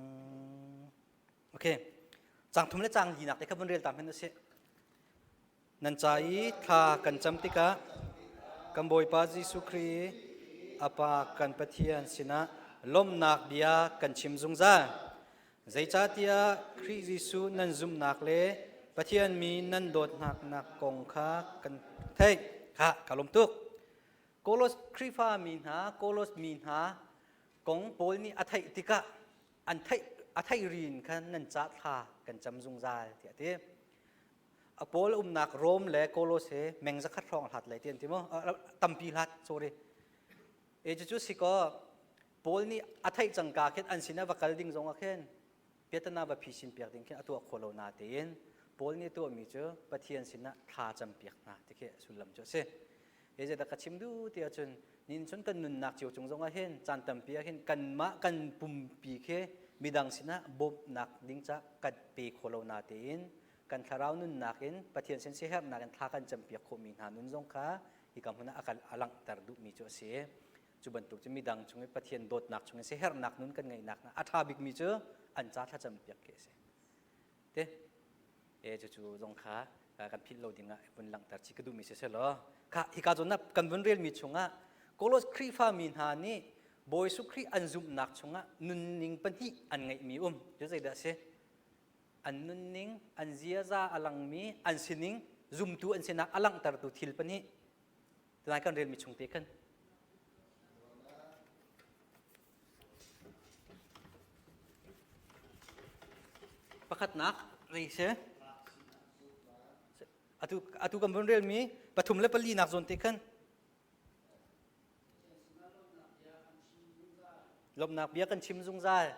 Okay. Caang thum le caang linak te kha vun rel ta hmanh usih. Nan ca i thla kan cam tikah kan Bawipa Jesuh Khrih a Pa kan Pathian sinah lawmhnak bia kan chim zungzal. Zeicahtiah Khrih Jesuh nan zumhnak le Pathian mi nan dawtnak kong kha kan theih. Kha ka lawm tuk. Kolos Khrihfa mi hna, Kolos mi hna kong Paul nih a theih tikah an theih a theih rin khan nan ca thla kan cam zungzal tiah a ti. A Paul umnak Rom le Kolos he meng zakhat hrawng hlat lai ti an ti mu tampi hlat sorry. E cu si ko Paul nih a theih cangka khin an sin ah va kal ding zong ah khin piatana va phisin piak ding khin a tuah kho lo na tein. Paul nih tuahmi cu Pathian sinah thla campiak hna ti khi sullam cu a si. Hi zeidah ka chim duh ti ahcun nin cun kan nunnak cio cung zongah hin caan tampi ah hin kanmah kan pumpi khi midang sinah bawmhnak ding ca kan pe kho lo na tein kan thlarau nunnak in Pathian sin siaherhnak in thla kan campiak khawhmi hna nun zong kha hika hmun ah a kan a langhter duhmi cu a si. Cu bantuk cu midang chung i Pathian dawtnak chung i siaherhnak nun kan ngeihnak hna a ṭha bikmi cu an ca thlacam piak khi a si. Te e cucu zong kha kan philh lo dingah vun langhter chi ka duhmi si selaw kha hika zawn ah kan vun relmi chungah Kolos Khrihfa mi hna nih Bawi Jesuh Khrih an zumhnak chungah nunning pahnih an ngeihmi um cu zeidah a si an nunning an ziaza a langmi an sining zumtu an sinak a langhtertu thil pahnih tunai kan relmi chung te khan Pakhatnak rei si. Atu atu kan vun relmi pathum le pali nak zawn te khan lawmhnak bia kan chim zungzal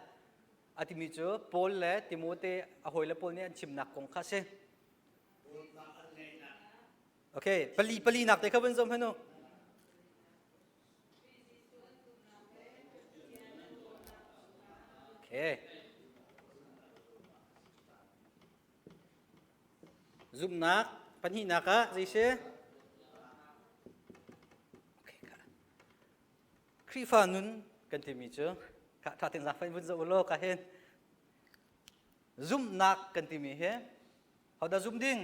a timi cu Paul le Timote a hawile pawl nih an chimnak kong kha a si. Okay, pali pali nak te kha vun zoh hmanh u. Okay. Zumhnak pahnihnak ah zei si? Okay, ka. Khrihfa nun kan timi cu ka tha tin zaangfah in vun zoh u law ka hin zumhnak kan timi hi hodah zum ding?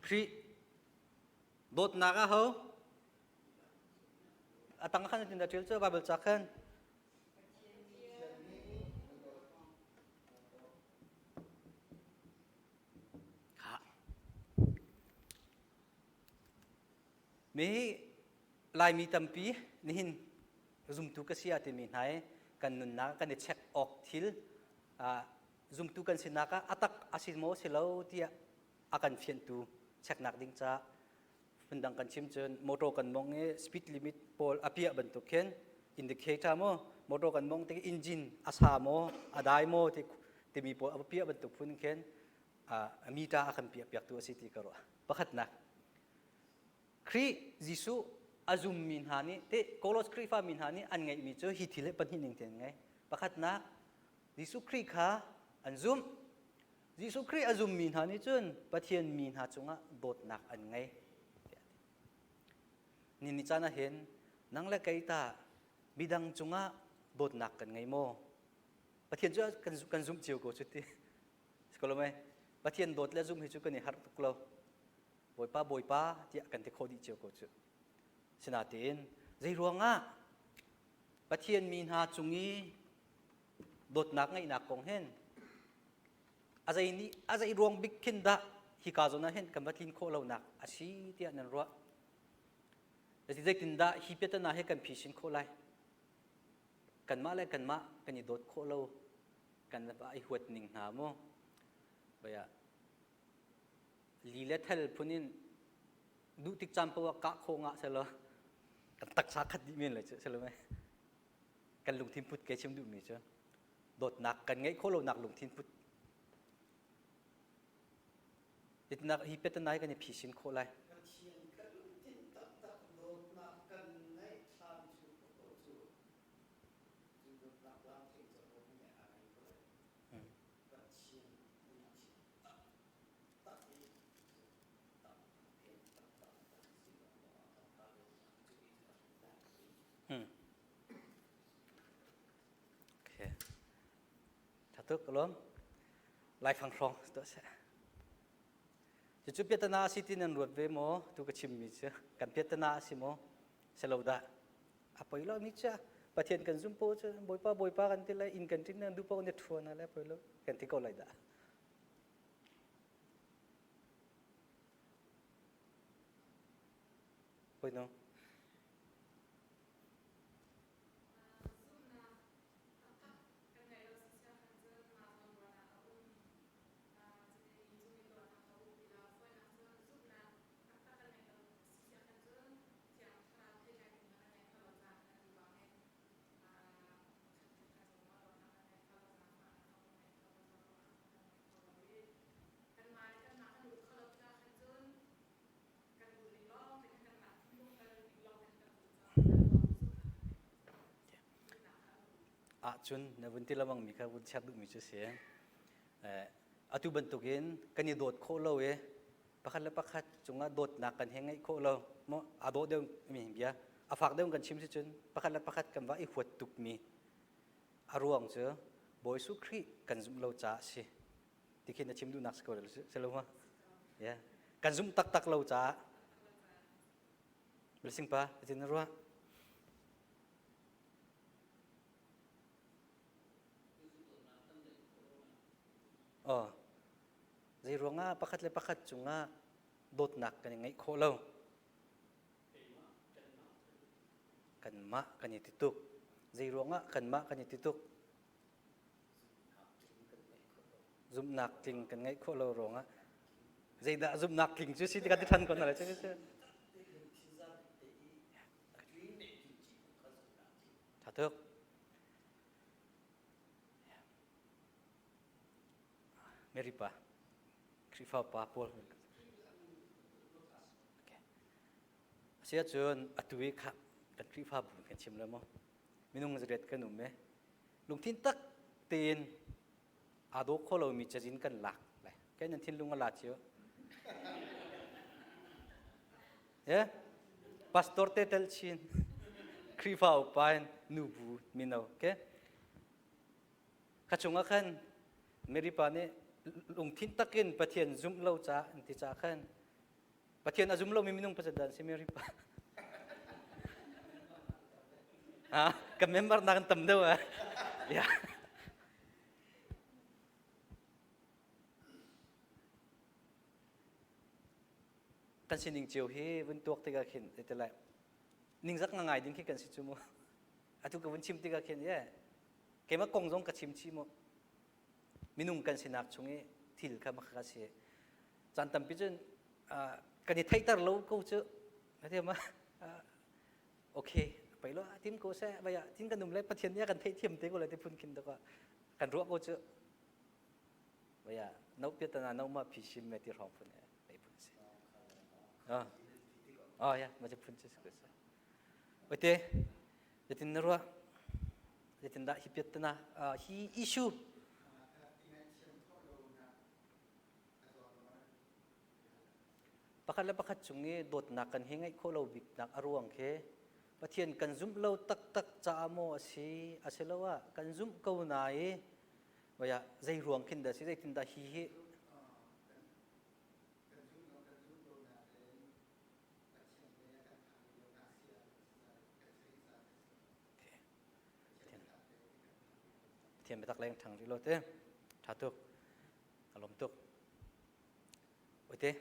Khrih dawtnak ah ho? A tang khan tin da ṭial cu Bible ca khan. Mi Laimi tampi nihin zumtu ka si a timi hna i kan nunnak kan i check awk thil zumtu kan sinak ah a tak a si maw si lo tiah a kan fianhtu cheknak ding ca phundang kan chim cun motor kan mong i speed limit pawl a piah bantuk khin indicator maw motor kan mong tik engine a sa maw a dai maw ti timi pawl a piah bantuk phun khin a meter a kan piah piaktu a si ti ka ruah pakhatnak Khrih Jesuh a zummi hna nih te Kolos Khrihfa mi hna nih an ngeihmi cu hi thil hi pahnih ning tein ngei pakhatnak Jesuh Khrih kha an zumh. Jesuh Khrih a zummi hna nih cun Pathian mi hna cungah dawtnak an ngei. Ni ni caan ah hin nang le kei tah midang cungah dawtnak kan ngei maw? Pathian cu kan, kan zumh cio ko cu ti. Sikolomai, Pathian dawt le zumh hi cu kan i harh tuk lo. Bawipa, Bawipa tiah kan ti khawh dih cio ko cu. Sinain zei ruangah Pathian mi hna cung i dawtnak ngeihnak kong hin a zei nih a zei ruang bik khin dah hika zawn ah hin kan va tlin khawh lonak a si tiah nan ruah zeitindah hi piatana hi kan phisin khawh lai kanmah le kanmah kan i dawt khawh lo kan va i huat ning hna mu baya li le thel phun in duh tik caan paoh ah kah khawh ngah selaw kan taksa khat dih men lai cu selo mei kan lungthin put ke chim duhmi cu dawtnak kan ngeih khawh lonak lungthin put Itinak hi petanai kan i phisin khawh lai. Pathian kan lungthin taktak dawtnak kan ngeih hlan cu paoh cu cu dawtnak lamtling cu ho nih a ngei ko lai. Pathian lungthin taktak i tak taktak kan si lo kan ta dawtnak cu Hmm. Okay. Thatuk lom. Laifang hrawng to se. Cucu piatana a si ti nan ruat ve maw? Tu ka chimmi cu kan piatana a si maw? Si lo dah. A poi lo mi cu Pathian kan zum po cu Bawipa Bawipa kan ti lai inn kan ṭin nan duh paoh ne ṭhuan lai poi lo kan ti ko lai dah. Poi no. Ahcun na vun ti lengmang mi kha vun check duhmi cu si. Atu bantukin kan i dawt khawh lo i pakhat le pakhat cungah dawtnak kan he ngeih khawh lo maw aa dawh deuh mi bia a fak deuh kan chim si cun pakhat le pakhat kan va i huat tuk mi a ruang cu Bawi Jesuh Khrih kan zumh lo caah a si ti khi na chim duhnak si ko si lo ma yeah kan zumh taktak lo caah Blessing pa zeitin na ruah Oh, zei ruangah pakhat le pakhat cungah dawtnak kan i ngeih khawh lo? Kanmah kan i ti tuk. Zei ruangah kanmah kan i ti tuk? Zumhnak tling kan ngeih khawh lo ruangah. Zeidah zumhnak tling cu si ti kan ti than ko na lai cu. Tha tuk. Mary pa, Khrihfa pa Paul. Okay. Asiahcun atu i kha kan Khrihfabu kan chim le maw? Minung zariat kan um e. Lungthin tak tein aa daw kho lomi cazin kan lak lai. Kai nan thinlung a la cio. Yeah? Pastor te tel chin. Khrihfa upa in nubu mino. Okay? Kha chungah khan Mary pa nih lungthin takin Pathian zumh lo ca an ti ca khan Pathian a zum lomi minung pasal dan si Mary pa. Ah, kan member na kan tam deuh ah. Ya. Kan sining cio hi vun tuak tikah khin te lai ningzak ngai ding khi kan si cu mu. Atu ka vun chim tikah khin ye keimah kong zong ka chim chih mu. Minung kan sinak chung i thil kha makha si. Caan tampi cun kan i theihter lo ko cu. Na thiam ma? Okay, pei lo tim ko seh vaya tin kan um le Pathian nih a kan theihthiam te ko le ti phun khin dok kan ruah ko cu. Vaya no piatana no ma phi sim me ti hrawng phun e phun si. Ah. Oh ya, ma phun chu si ko se. Ote, zeitin na ruah? Zeitin dah hi piatana hi issue Pakhat le pakhat cung i dawtnak kan hi ngeih khawh lo biknak a ruang khi Pathian kan zumh lo taktak caah maw a si asiloah kan zumh ko na i vaya zei ruang khin dah si zeitin dah hi hi Pathian biatak leng ṭhang rih lo te ṭha tuk a lawm tuk Oite.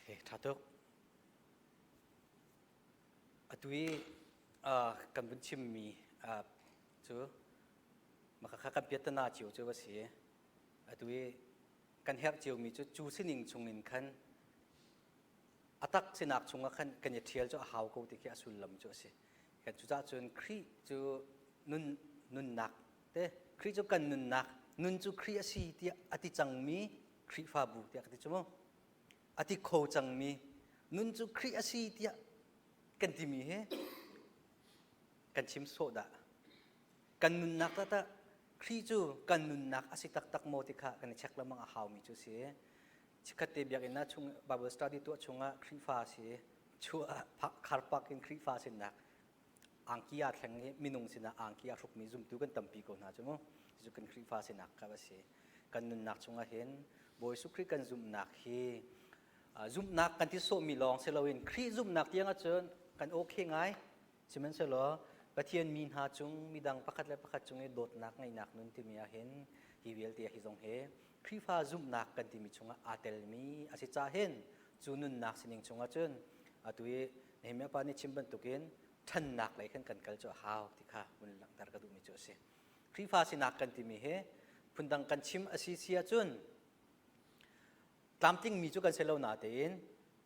Okay, ṭha tuk. Atu i uh, kan vun chimmi uh, cu makakha kan piatana cio cu a si. Atu i kan herh ciomi cu cu sining chungin khan a tak sinak chungah khan kan i ṭhial cu a hau ko ti khi a sullam cu a si. Kan cucaah cun Khrih cu nun nunnak te Khrih cu kan nunnak nun cu Khrih a si tiah a ti cangmi Khrihfabu tiah ka ti cu mu. A ti kho cangmi nun cu Khrih a si tiah kan timi hi kan chim sawh dah. Kan nunnak tah Khrih cu kan nunnak a si taktak maw ti kha kan i check lengmang a haumi cu a si. Chikkhat te biakinn ah chung Bible study tuah chungah Khrihfa a si. Chuah kharpak in Khrihfa sinak angki aa thleng i minung sinah angki aa hrukmi zumtu kan tampi ko hna cu mu. Cucu kan Khrihfa sinak kha a si. Kan nunnak chungah hin Bawi Jesuh Khrih kan zumhnak hi zumhnak kan ti sawhmi lawng si loin Khrih zumhnak tiang ahcun kan okay ngai. Sihmanhsehlaw Pathian mi hna cung midang pakhat le pakhat cung i dawtnak ngeihnak nun timi ah hin hi vialte hi zong hi Khrihfa zumhnak kan timi chungah aa telmi a si cah hin cu nunnak sining chungah cun atu i Nehemiah pa nih chim bantukin ṭhannak lei khan kan kal cu a hau ti kha hun langhter ka duhmi cu a si. Khrihfa sinak kan timi hi phundang kan chim a si si ahcun tlamtlingmi cu kan si lo natein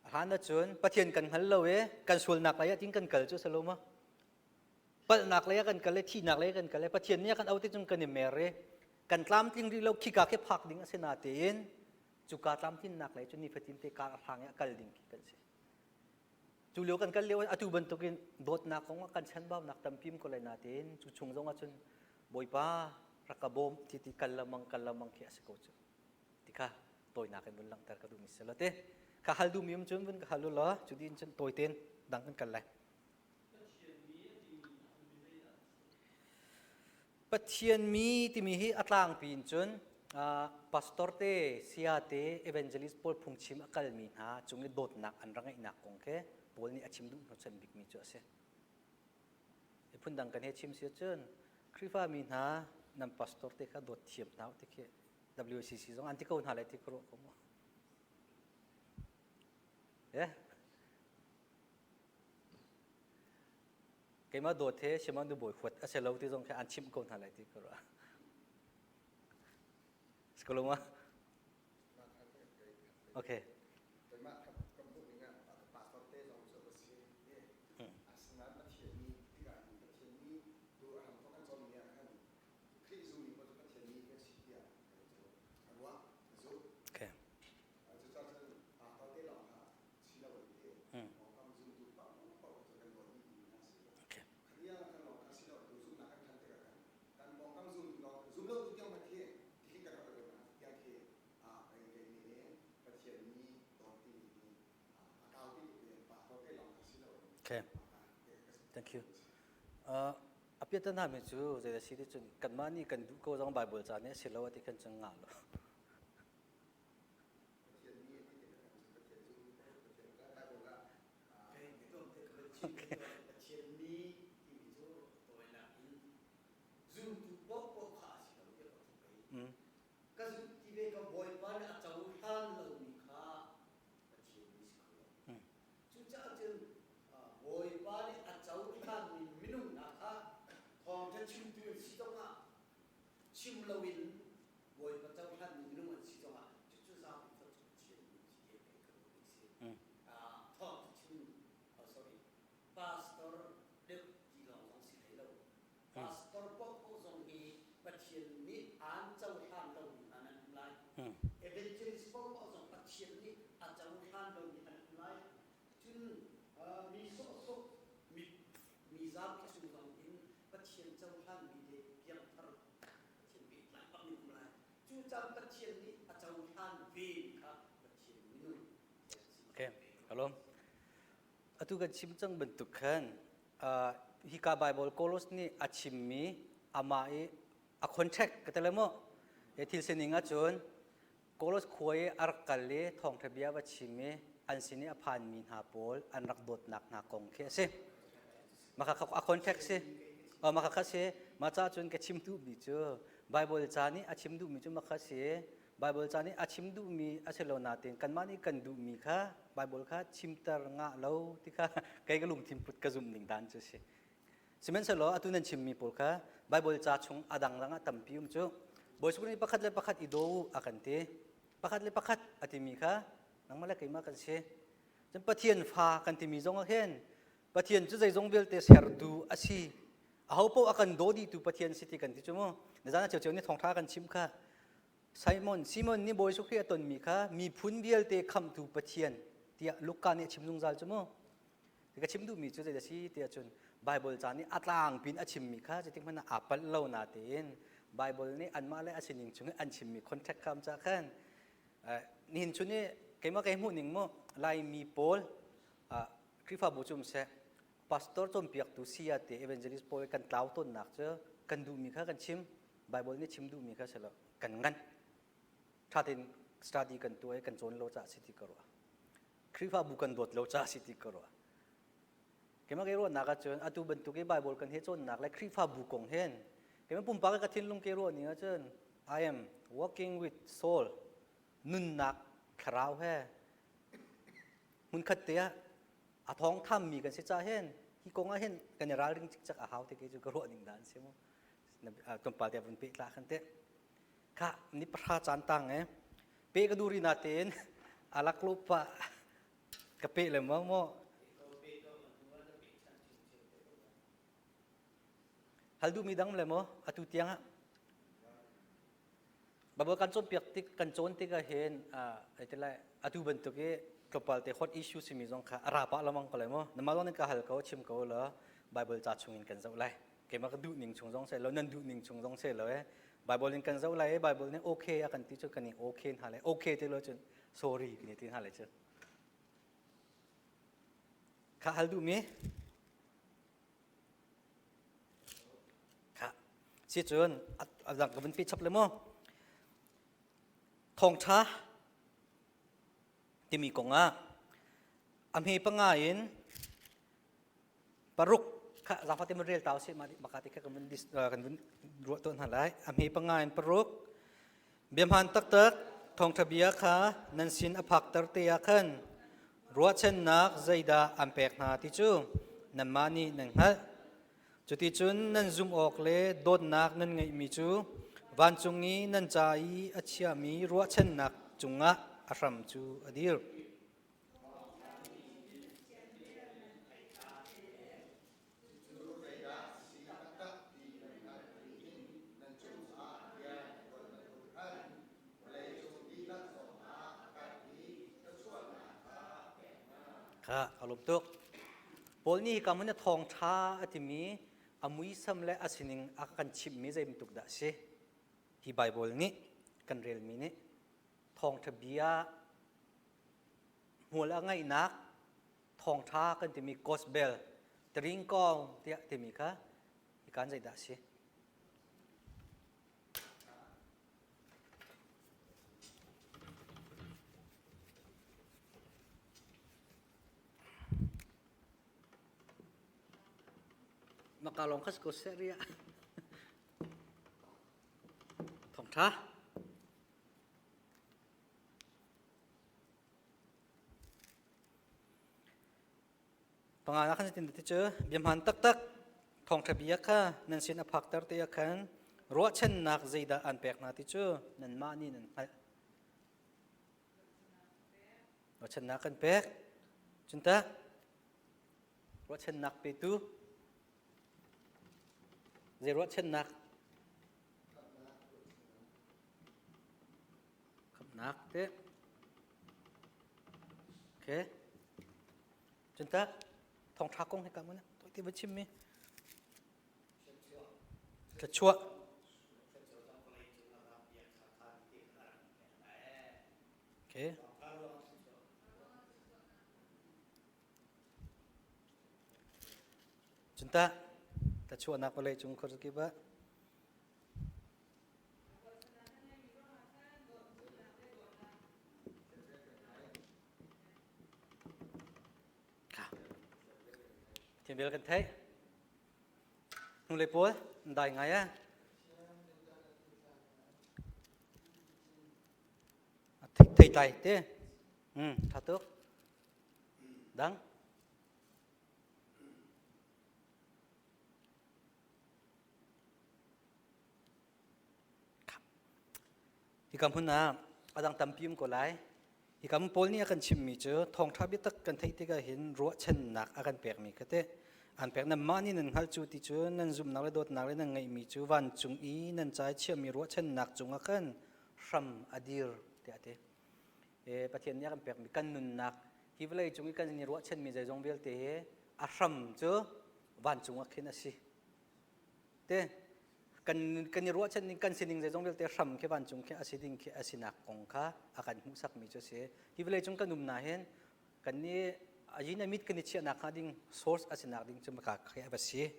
a hlan ahcun Pathian kan hngal lo i kan sualnak lei ah tin kan kal cu a si lo ma? Palhnak lei ah kan kal i thihnak lei ah kan kal i Pathian nih a kan auh ti cun kan i mer i kan tlamtling rih lo khika khi phak ding a si natein cuka tlamtlinnak lei cu nifatin te kar a hlang i a kal ding khi kan si. Cu lio kan kal lio atu bantukin dawtnak kong ah kan chanbaunak tampi um ko lai natein cu chung zong ah cun Bawipa rak ka bawm ti ti kal lamang kal lamang khi a si ko cu. Ti kha tawinak in vun langhter ka duhmi si lo te. Ka hal duhmi um cun vun ka hal u law cu din cun tawi tein dang kan kal lai. Pathian mi timi hi a tlangpi in cun pastor te, saya te, evangelist pawl phungchim a kalmi hna cung i dawtnak an rak ngeihnak kong khi Paul nih a chim duh hnawhchan bikmi cu a si. Phundang kan he chim si ahcun Khrihfa mi hna nan pastor te kha dawt thiam hna ti khi WCC zong an ti ko hna lai ti ka ruah ko mu. Yeah. Keimah dawt he Shimon nu bawi huat a si lo ti zong khi an chimh ko hna lai ti ka ruah. Skoloma. Okay. Keimah ka hmuh ning ah pastor te zong cu ka si. Asinain Pathian mi tikah hin Pathian mi tu a hram thawk kan cawnmi ah khan Khrih zummi paoh cu Pathian mi kan si tiah kei cu ka ruah, ka zumh. Okay. Cucaah cun pastor te lawng kha si lo in te pawngkam zumtu paohpaoh cu kan dawt dih mi hna si. Khatia kan lawng kha si lo tu zumhnak kan than tikah khan kan pawngkam zumtu lawng zum lo tu tiang hmanh khi khi kan rak dawt hna tiang khi a kei kei nih Pathian mi dawt timi hi a kau pi tuk i pastor te lawng kha si lo in. Okay. Thank you. Uh, a piatana mi cu zei da si ti cun kanmah nih kan duh ko zong Bible ca nih a si lo a ti khan cun ngah lo. Pathian mi timi cu tawinak in zumtu paohpaoh kha a si lo tiah ka thuk i ka zumh ti ve ka Bawipa nih a cohlan lomi kha Pathian mi si kho lo. Cucaah cun Bawipa nih a cohlanmi minung hna kha thawngṭha chimtu an si zongah chim loin Bawipa cohlanmi minung an si zongah cucu zapi fonh cu Pathian mi si tiah kei ka ruah ding si. Thawngṭha chim, oh sorry, pastor deuh ti lawng zong si hlei lo. Pastor paohpaoh zong hi Pathian nih aan cohlan lomi hna nan um lai. Evangelist paohpaoh zong Pathian nih a cohlan lomi an um lai. Cun mi sawhsawh mi mi zapi chung zong in Pathian cohlanmi le piangthar Pathian pehtlai bak nih um lai. Cucaah Pathian nih a cohlan ve kha Pathian minung Okay, hello. Atu kan chim cang bantuk khan uh, hika Bible Kolos nih a chimmi amah i a contract ka tele mo he thil sining ahcun Kolos khua i a rak kal i thawngṭha bia va chim i an sin i a phanmi hna pawl an rak dawtnak hna kong khi a si. Maka a context si. Maka kha si. Ma ca cun ka chim duhmi cu Bible ca nih a chim duhmi cu maka si. Bible ca nih a chim duhmi a si lo nain kanmah nih kan duhmi kha Bible kha chimter ngah lo ti kha kei ka lungthin put ka zumh ning dan cu si. Sihmanhsehlaw atu nan chimmi pawl kha Baibal ca chung a dangdang ah tampi um cu. Bawi nih pakhat le pakhat i daw u a kan ti. Pakhat le pakhat a timi kha nangmah le keimah kan si. Cun Pathian fa kan timi zong ah khin Pathian cu zeizong vialte sertu a si. Aho paoh a kan daw dihtu Pathian si ti kan ti cu mu. Nizan ah ciocio nih thawngṭha kan chim kha. Simon, Simon nih Bawi Khrih a tonmi kha miphun vialte khamhtu Pathian tiah Luka nih a chim zungzal cu mu. Ka chim duhmi cu zei a si tiah cun Baibal ca nih a tlangpi in a chimmi kha zeitik hmanh ah aa palh lo natein Baibal nih anmah le a sining chung in an chimmi contract kha ca khan nihin chun i keimah kei hmuh ning mu Laimi pawl. Khrihfabu cu um seh, pastor cawnpiaktu saya te evangelist pawl kan tlau tawnnak cu kan duhmi kha kan chim, Bible nih chim duhmi kha si lo, kan nganh. Ṭha tein study kan tuah i kan cawn lo caah si ti ka ruah. Khrihfabu kan dawt lo caah si ti ka ruah. Keimah ke ruahnak ahcun atu bantuk i Bible kan he cawnnak le Khrihfabu kong hin keimah pumpak ka thinlung ke ruah ning ahcun I am working with soul nunnak thlarau he hmunkhat te ah a thawng thammi kan si ca hin hi kong ah hin kan i ralring cikcek a hau te ke cu ka ruah ning dan si mu tlawmpal te vun peh tla khan te kha ni pahra caan tang e pe ka duri na tein alak lo pa ka pe le mo mo hal duhmi dang le mo atu tiang ah Bible kan cawnpiak tik kan cawn tik ah hin lai atu bantuk i tlawmpal te hot issue simi zong kha a ra pah lamang ko lai mu namah zong nih ka hal ko chim ko la Bible ca chung in kan zoh lai keimah ka duh ning chung zong se lo nan duh ning chung zong se lo e Bible in kan zoh lai Bible nih okay a kan ti cu kan i okay hna lai okay ti lo cun sorry kan i ti hna lai cu kha hal duh mi Kha si cun a dang ka vun pi chap le mu. Thawngṭha timi kong ah a hme panga in paruk kha zaangfah te rel tau sih maka ti kha kan vun kan vun ruah tawn hna lai a hme panga in paruk biahman taktak thawngṭha bia kha nan sin a phakter te ah khan Ruahchannak zeidah an pek hna ti cu nanmah nih nan hngalh. Cuticun nan zumh awk le dawtnak nan ngeihmi cu vancung i nan ca i a chiahmi ruahchannak cungah a hram cu a dir. Kha ka lawm tuk. Paul nih hika hmun a thawngṭha a timi a muisam le a sining a kan chimhmi zei bantuk dah a si? Hi Baibal nih kan relmi nih thawngṭha bia hmual a ngeihnak thawngṭha kan timi gospel taringkong tiah timi kha hikan zeidah a si? Maka lawng kha si ko seh ria. Thawngṭha. Panga khan tin ti cu biahman taktak thawngṭha bia kha nan sin a phakter te ah khan ruahchannak zeidah an pek hna ti cu nanmah nih nan hngalh. Ruahchannak kan pek. Cun tah ruahchannak petu zei ruahchannak Khamnak te. Okay. Cun tah thawngṭha kong hi ka mun toi ti va chim mi. Thluachuah. Okay. Cun tah thluachuahnak vawlei cung khuazakip ah Thiam bel kan theih. Hnulei pawl dai ngai ah. Thei tlai te. Hmm, tha tuk. Dang. Hika hmun ah a dang tampi um ko lai. Hika hmun Paul nih a kan chimmi cu thawngṭha biatak kan theih tikah hin ruahchannak a kan pekmi kha teh. An pek nanmah nih nan hngalh cu ti cu nan zumhnak le dawtnak le nan ngeihmi cu vancung i nan ca i chiahmi ruahchannak cungah khan hram a dir tiah a ti. E, Pathian nih a kan pekmi kan nunnak hi vawlei cung i kan i ruahchanmi zeizong vialte hi a hram cu vancung ah khin a si. Te kan kan i ruahchan ning kan sining zeizong vialte hram khi vancung khi a si ding khi a sinak kong kha a kan hmuhsakmi cu a si. Hi vawlei cung kan um na hin kan nih Ayin a mit kan i chiahnak hnga ding source a sinak ding cu maka khi a va si.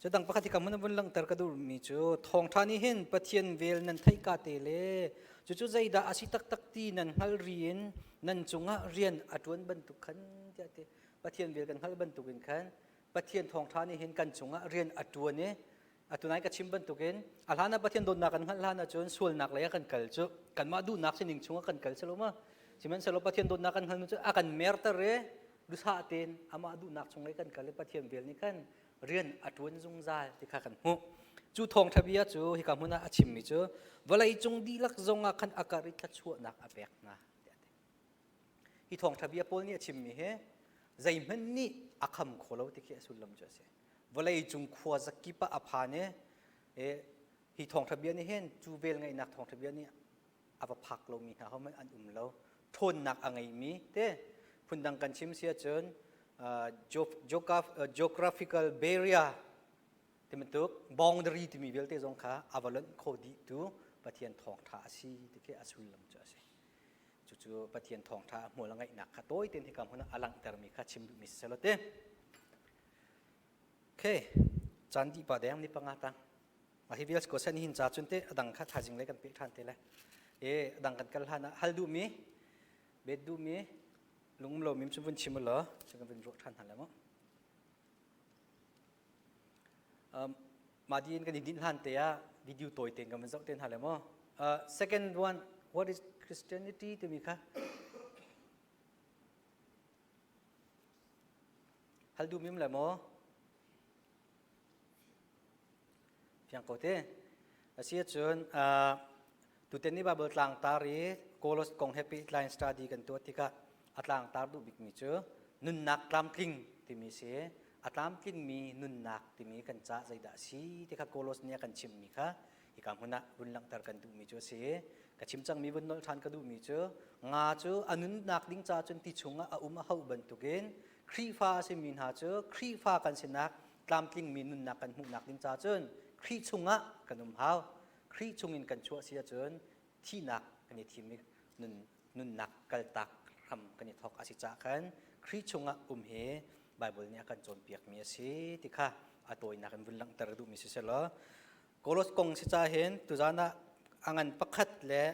Cu dang pakhat hi ka mun vun langhter ka duhmi cu thawngṭha nih hin Pathian vel nan theih ka te le cucu zeidah a si taktak ti nan hngal ri in nan cungah rian a ṭuan bantuk khan tiah ti Pathian vel kan hngalh bantukin khan Pathian thawngṭha nih hin kan cungah rian a ṭuan i atu nai ka chim bantukin a hlan ah Pathian dawtnak kan hngalh hlan ahcun sualnak lei ah kan kal cu kanmah duhnak sining chungah kan kal selo ma sihmanhsehlaw Pathian dawtnak kan hngal nu cu a kan merter i duhsah tein amah duhnak chung lei kan kal i Pathian vel nih khan rian a ṭuan zungzal ti kha kan hmuh. Cu thawngṭha bia cu hika hmun ah a chimmi cu vawlei cung dihlak zong ah khan a kar i thluachuahnak a pek hna tiah a ti. Hi thawngṭha bia Paul nih a chimmi hi zeihmanh nih a kham kho lo ti khi a sullam cu a si. Vawlei cung khua zakip ah a phan i hi thawngṭha bia nih hin cu vel ngeihnak thawngṭha bia nih a va phak lomi hna hohmanh an um lo. Ṭhawnnak a ngeimi te phundang kan chim si ahcun geographical barrier ti bantuk boundary timi vialte zong kha a va lonh kho dihtu Pathian thawngṭha a si ti khi a sullam cu a si. Cucu Pathian thawngṭha hmual a ngeihnak kha tawi tein hika hmun ah a langhtermi kha chim duhmi si selaw te. Okay, caan dih pa deng ni panga tang. Hi vial ko sen hin ca cun te adang kha thaizing le kan pe ṭhan te le. E adang kan kal hlan ah hal duhmi, bet duhmi, lungum lo mim cu vun chim law, cu kan vun ruah ṭhan hna le mu. Um, mah di in kan i dinh hlan te ah video tawi tein kan vun zoh te hna le mu. Uh, second one, what is Christianity timi kha hal duh mim le maw? Fiang ko te. Asi ahcun tutan ni Bible tlangtar i Kolos kong he pehtlai study kan tuah tikah a tlangtar duh bikmi cu nunnak tlamtling timi si. A tlamtlingmi nunnak timi kan ca zeidah a si ti kha Kolos nih a kan chimhmi kha hika hmun ah vun langhter kan duhmi cu a si. Ka chim cangmi vun nolh ṭhan ka duhmi cu nga cu a nunnak ding ca cun ti chungah a um a hauh bantukin Khrihfa a simi hna cu Khrihfa kan sinak tlamtlingmi nunnak kan hmuhnak ding ca cun Khrih chungah kan um hau. Khrih chungin kan chuah si ahcun thihnak kan i thim i nun, nunnak kaltak hram kan i thawk a si caah khan Khrih chungah um hi Bible nih a kan cawnpiakmi a si ti kha a tawinak in vun langhter duhmi si selaw Kolos kong si ca hin tuzan ah a ngan pakhat le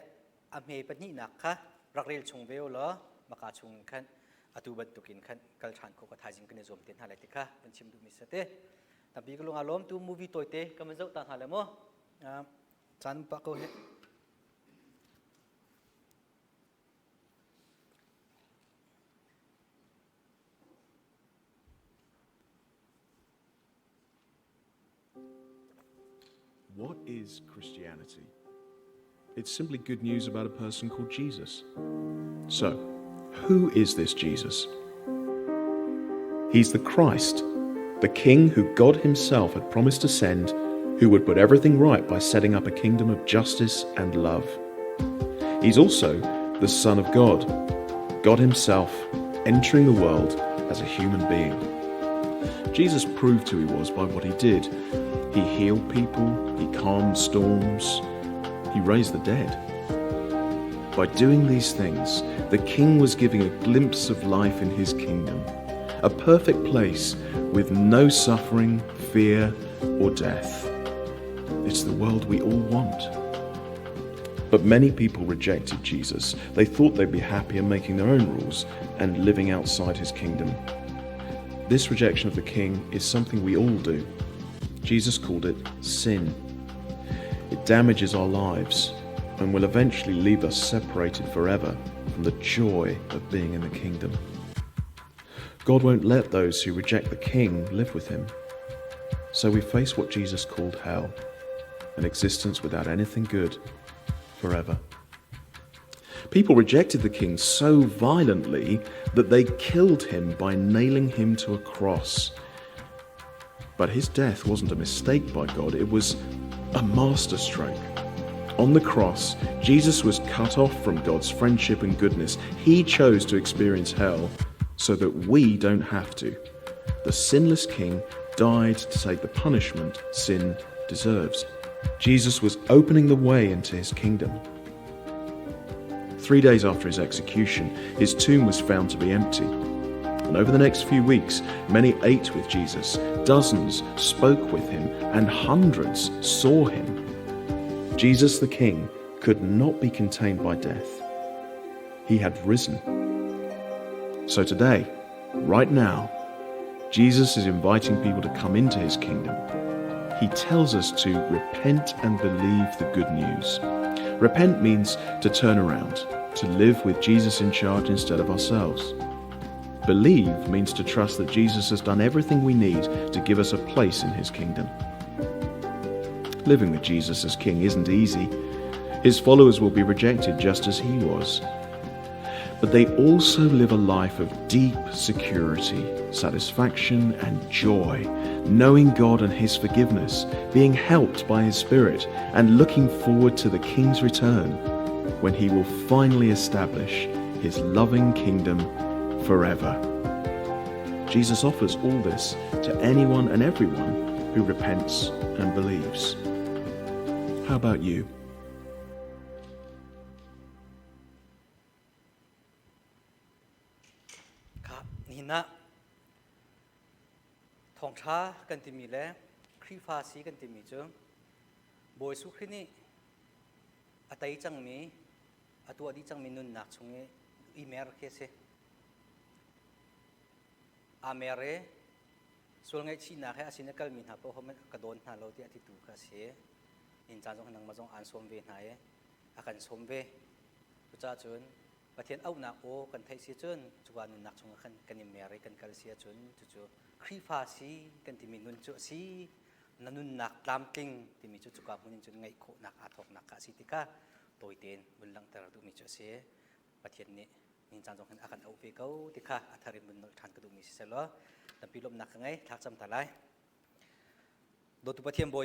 a hme pahnihnak kha rak rel chung ve u law maka chung in khan atu bantukin khan kal ṭhan khawh ka thaizing kan i zuam te hna lai ti kha kan chim duhmi si te tampi ka lung aa lawm tu movie tawite kan van zoh ta hna le mu caan pah ko he What is Christianity? It's simply good news about a person called Jesus. So, who is this Jesus? He's the Christ, the King who God Himself had promised to send, who would put everything right by setting up a kingdom of justice and love. He's also the Son of God, God Himself entering the world as a human being. Jesus proved who he was by what he did. He healed people, he calmed storms, he raised the dead. By doing these things, the king was giving a glimpse of life in his kingdom, a perfect place with no suffering, fear, or death. It's the world we all want. But many people rejected Jesus. They thought they'd be happier making their own rules and living outside his kingdom. This rejection of the king is something we all do. Jesus called it sin. It damages our lives and will eventually leave us separated forever from the joy of being in the kingdom. God won't let those who reject the king live with him. So we face what Jesus called hell an existence without anything good forever. People rejected the king so violently that they killed him by nailing him to a cross. But his death wasn't a mistake by God, it was a masterstroke. On the cross, Jesus was cut off from God's friendship and goodness. He chose to experience hell so that we don't have to. The sinless king died to take the punishment sin deserves. Jesus was opening the way into his kingdom. Three days after his execution, his tomb was found to be empty. And over the next few weeks, many ate with Jesus, dozens spoke with him, and hundreds saw him. Jesus the King could not be contained by death. He had risen. So today, right now, Jesus is inviting people to come into his kingdom. He tells us to repent and believe the good news. Repent means to turn around, to live with Jesus in charge instead of ourselves. Believe means to trust that Jesus has done everything we need to give us a place in his kingdom. Living with Jesus as king isn't easy. His followers will be rejected just as he was. But they also live a life of deep security, satisfaction, and joy, knowing God and His forgiveness, being helped by His Spirit, and looking forward to the King's return when He will finally establish His loving kingdom forever. Jesus offers all this to anyone and everyone who repents and believes. How about you? Kha nihin ah thawngṭha kan timi le Khrihfa si kan timi cu Bawi Jesuh Khrih nih a tei cangmi a tuah dih cangmi nunnak chung i i mer khi a si. Aa mer i sual ngaihchihnak he a sin a kalmi hna paoh ka dawn hna lo tiah a titu kha a si. Inn caan zong nangmah zong aan sawm ve hna i a kan sawm ve. Cucaah cun Pathian auhnak aw kan theih si cun cuka nunnak chungah khan kan i mer i kan kal si ahcun cucu Khrihfa si kan timi nun cu a si. Na nunnak tlamtling timi cu cuka hmun in cun ngeih khawhnak aa thawknak kha a si tikah tawi tein vun langhter duhmi cu a si. Pathian nih nincaan zong hin a kan auh ve ko ti kha a thar in vun nolh ṭhan ka duhmi si selaw tampi lawmhnak ka ngei thlacam ta lai. Dawtu Pathian Bawi.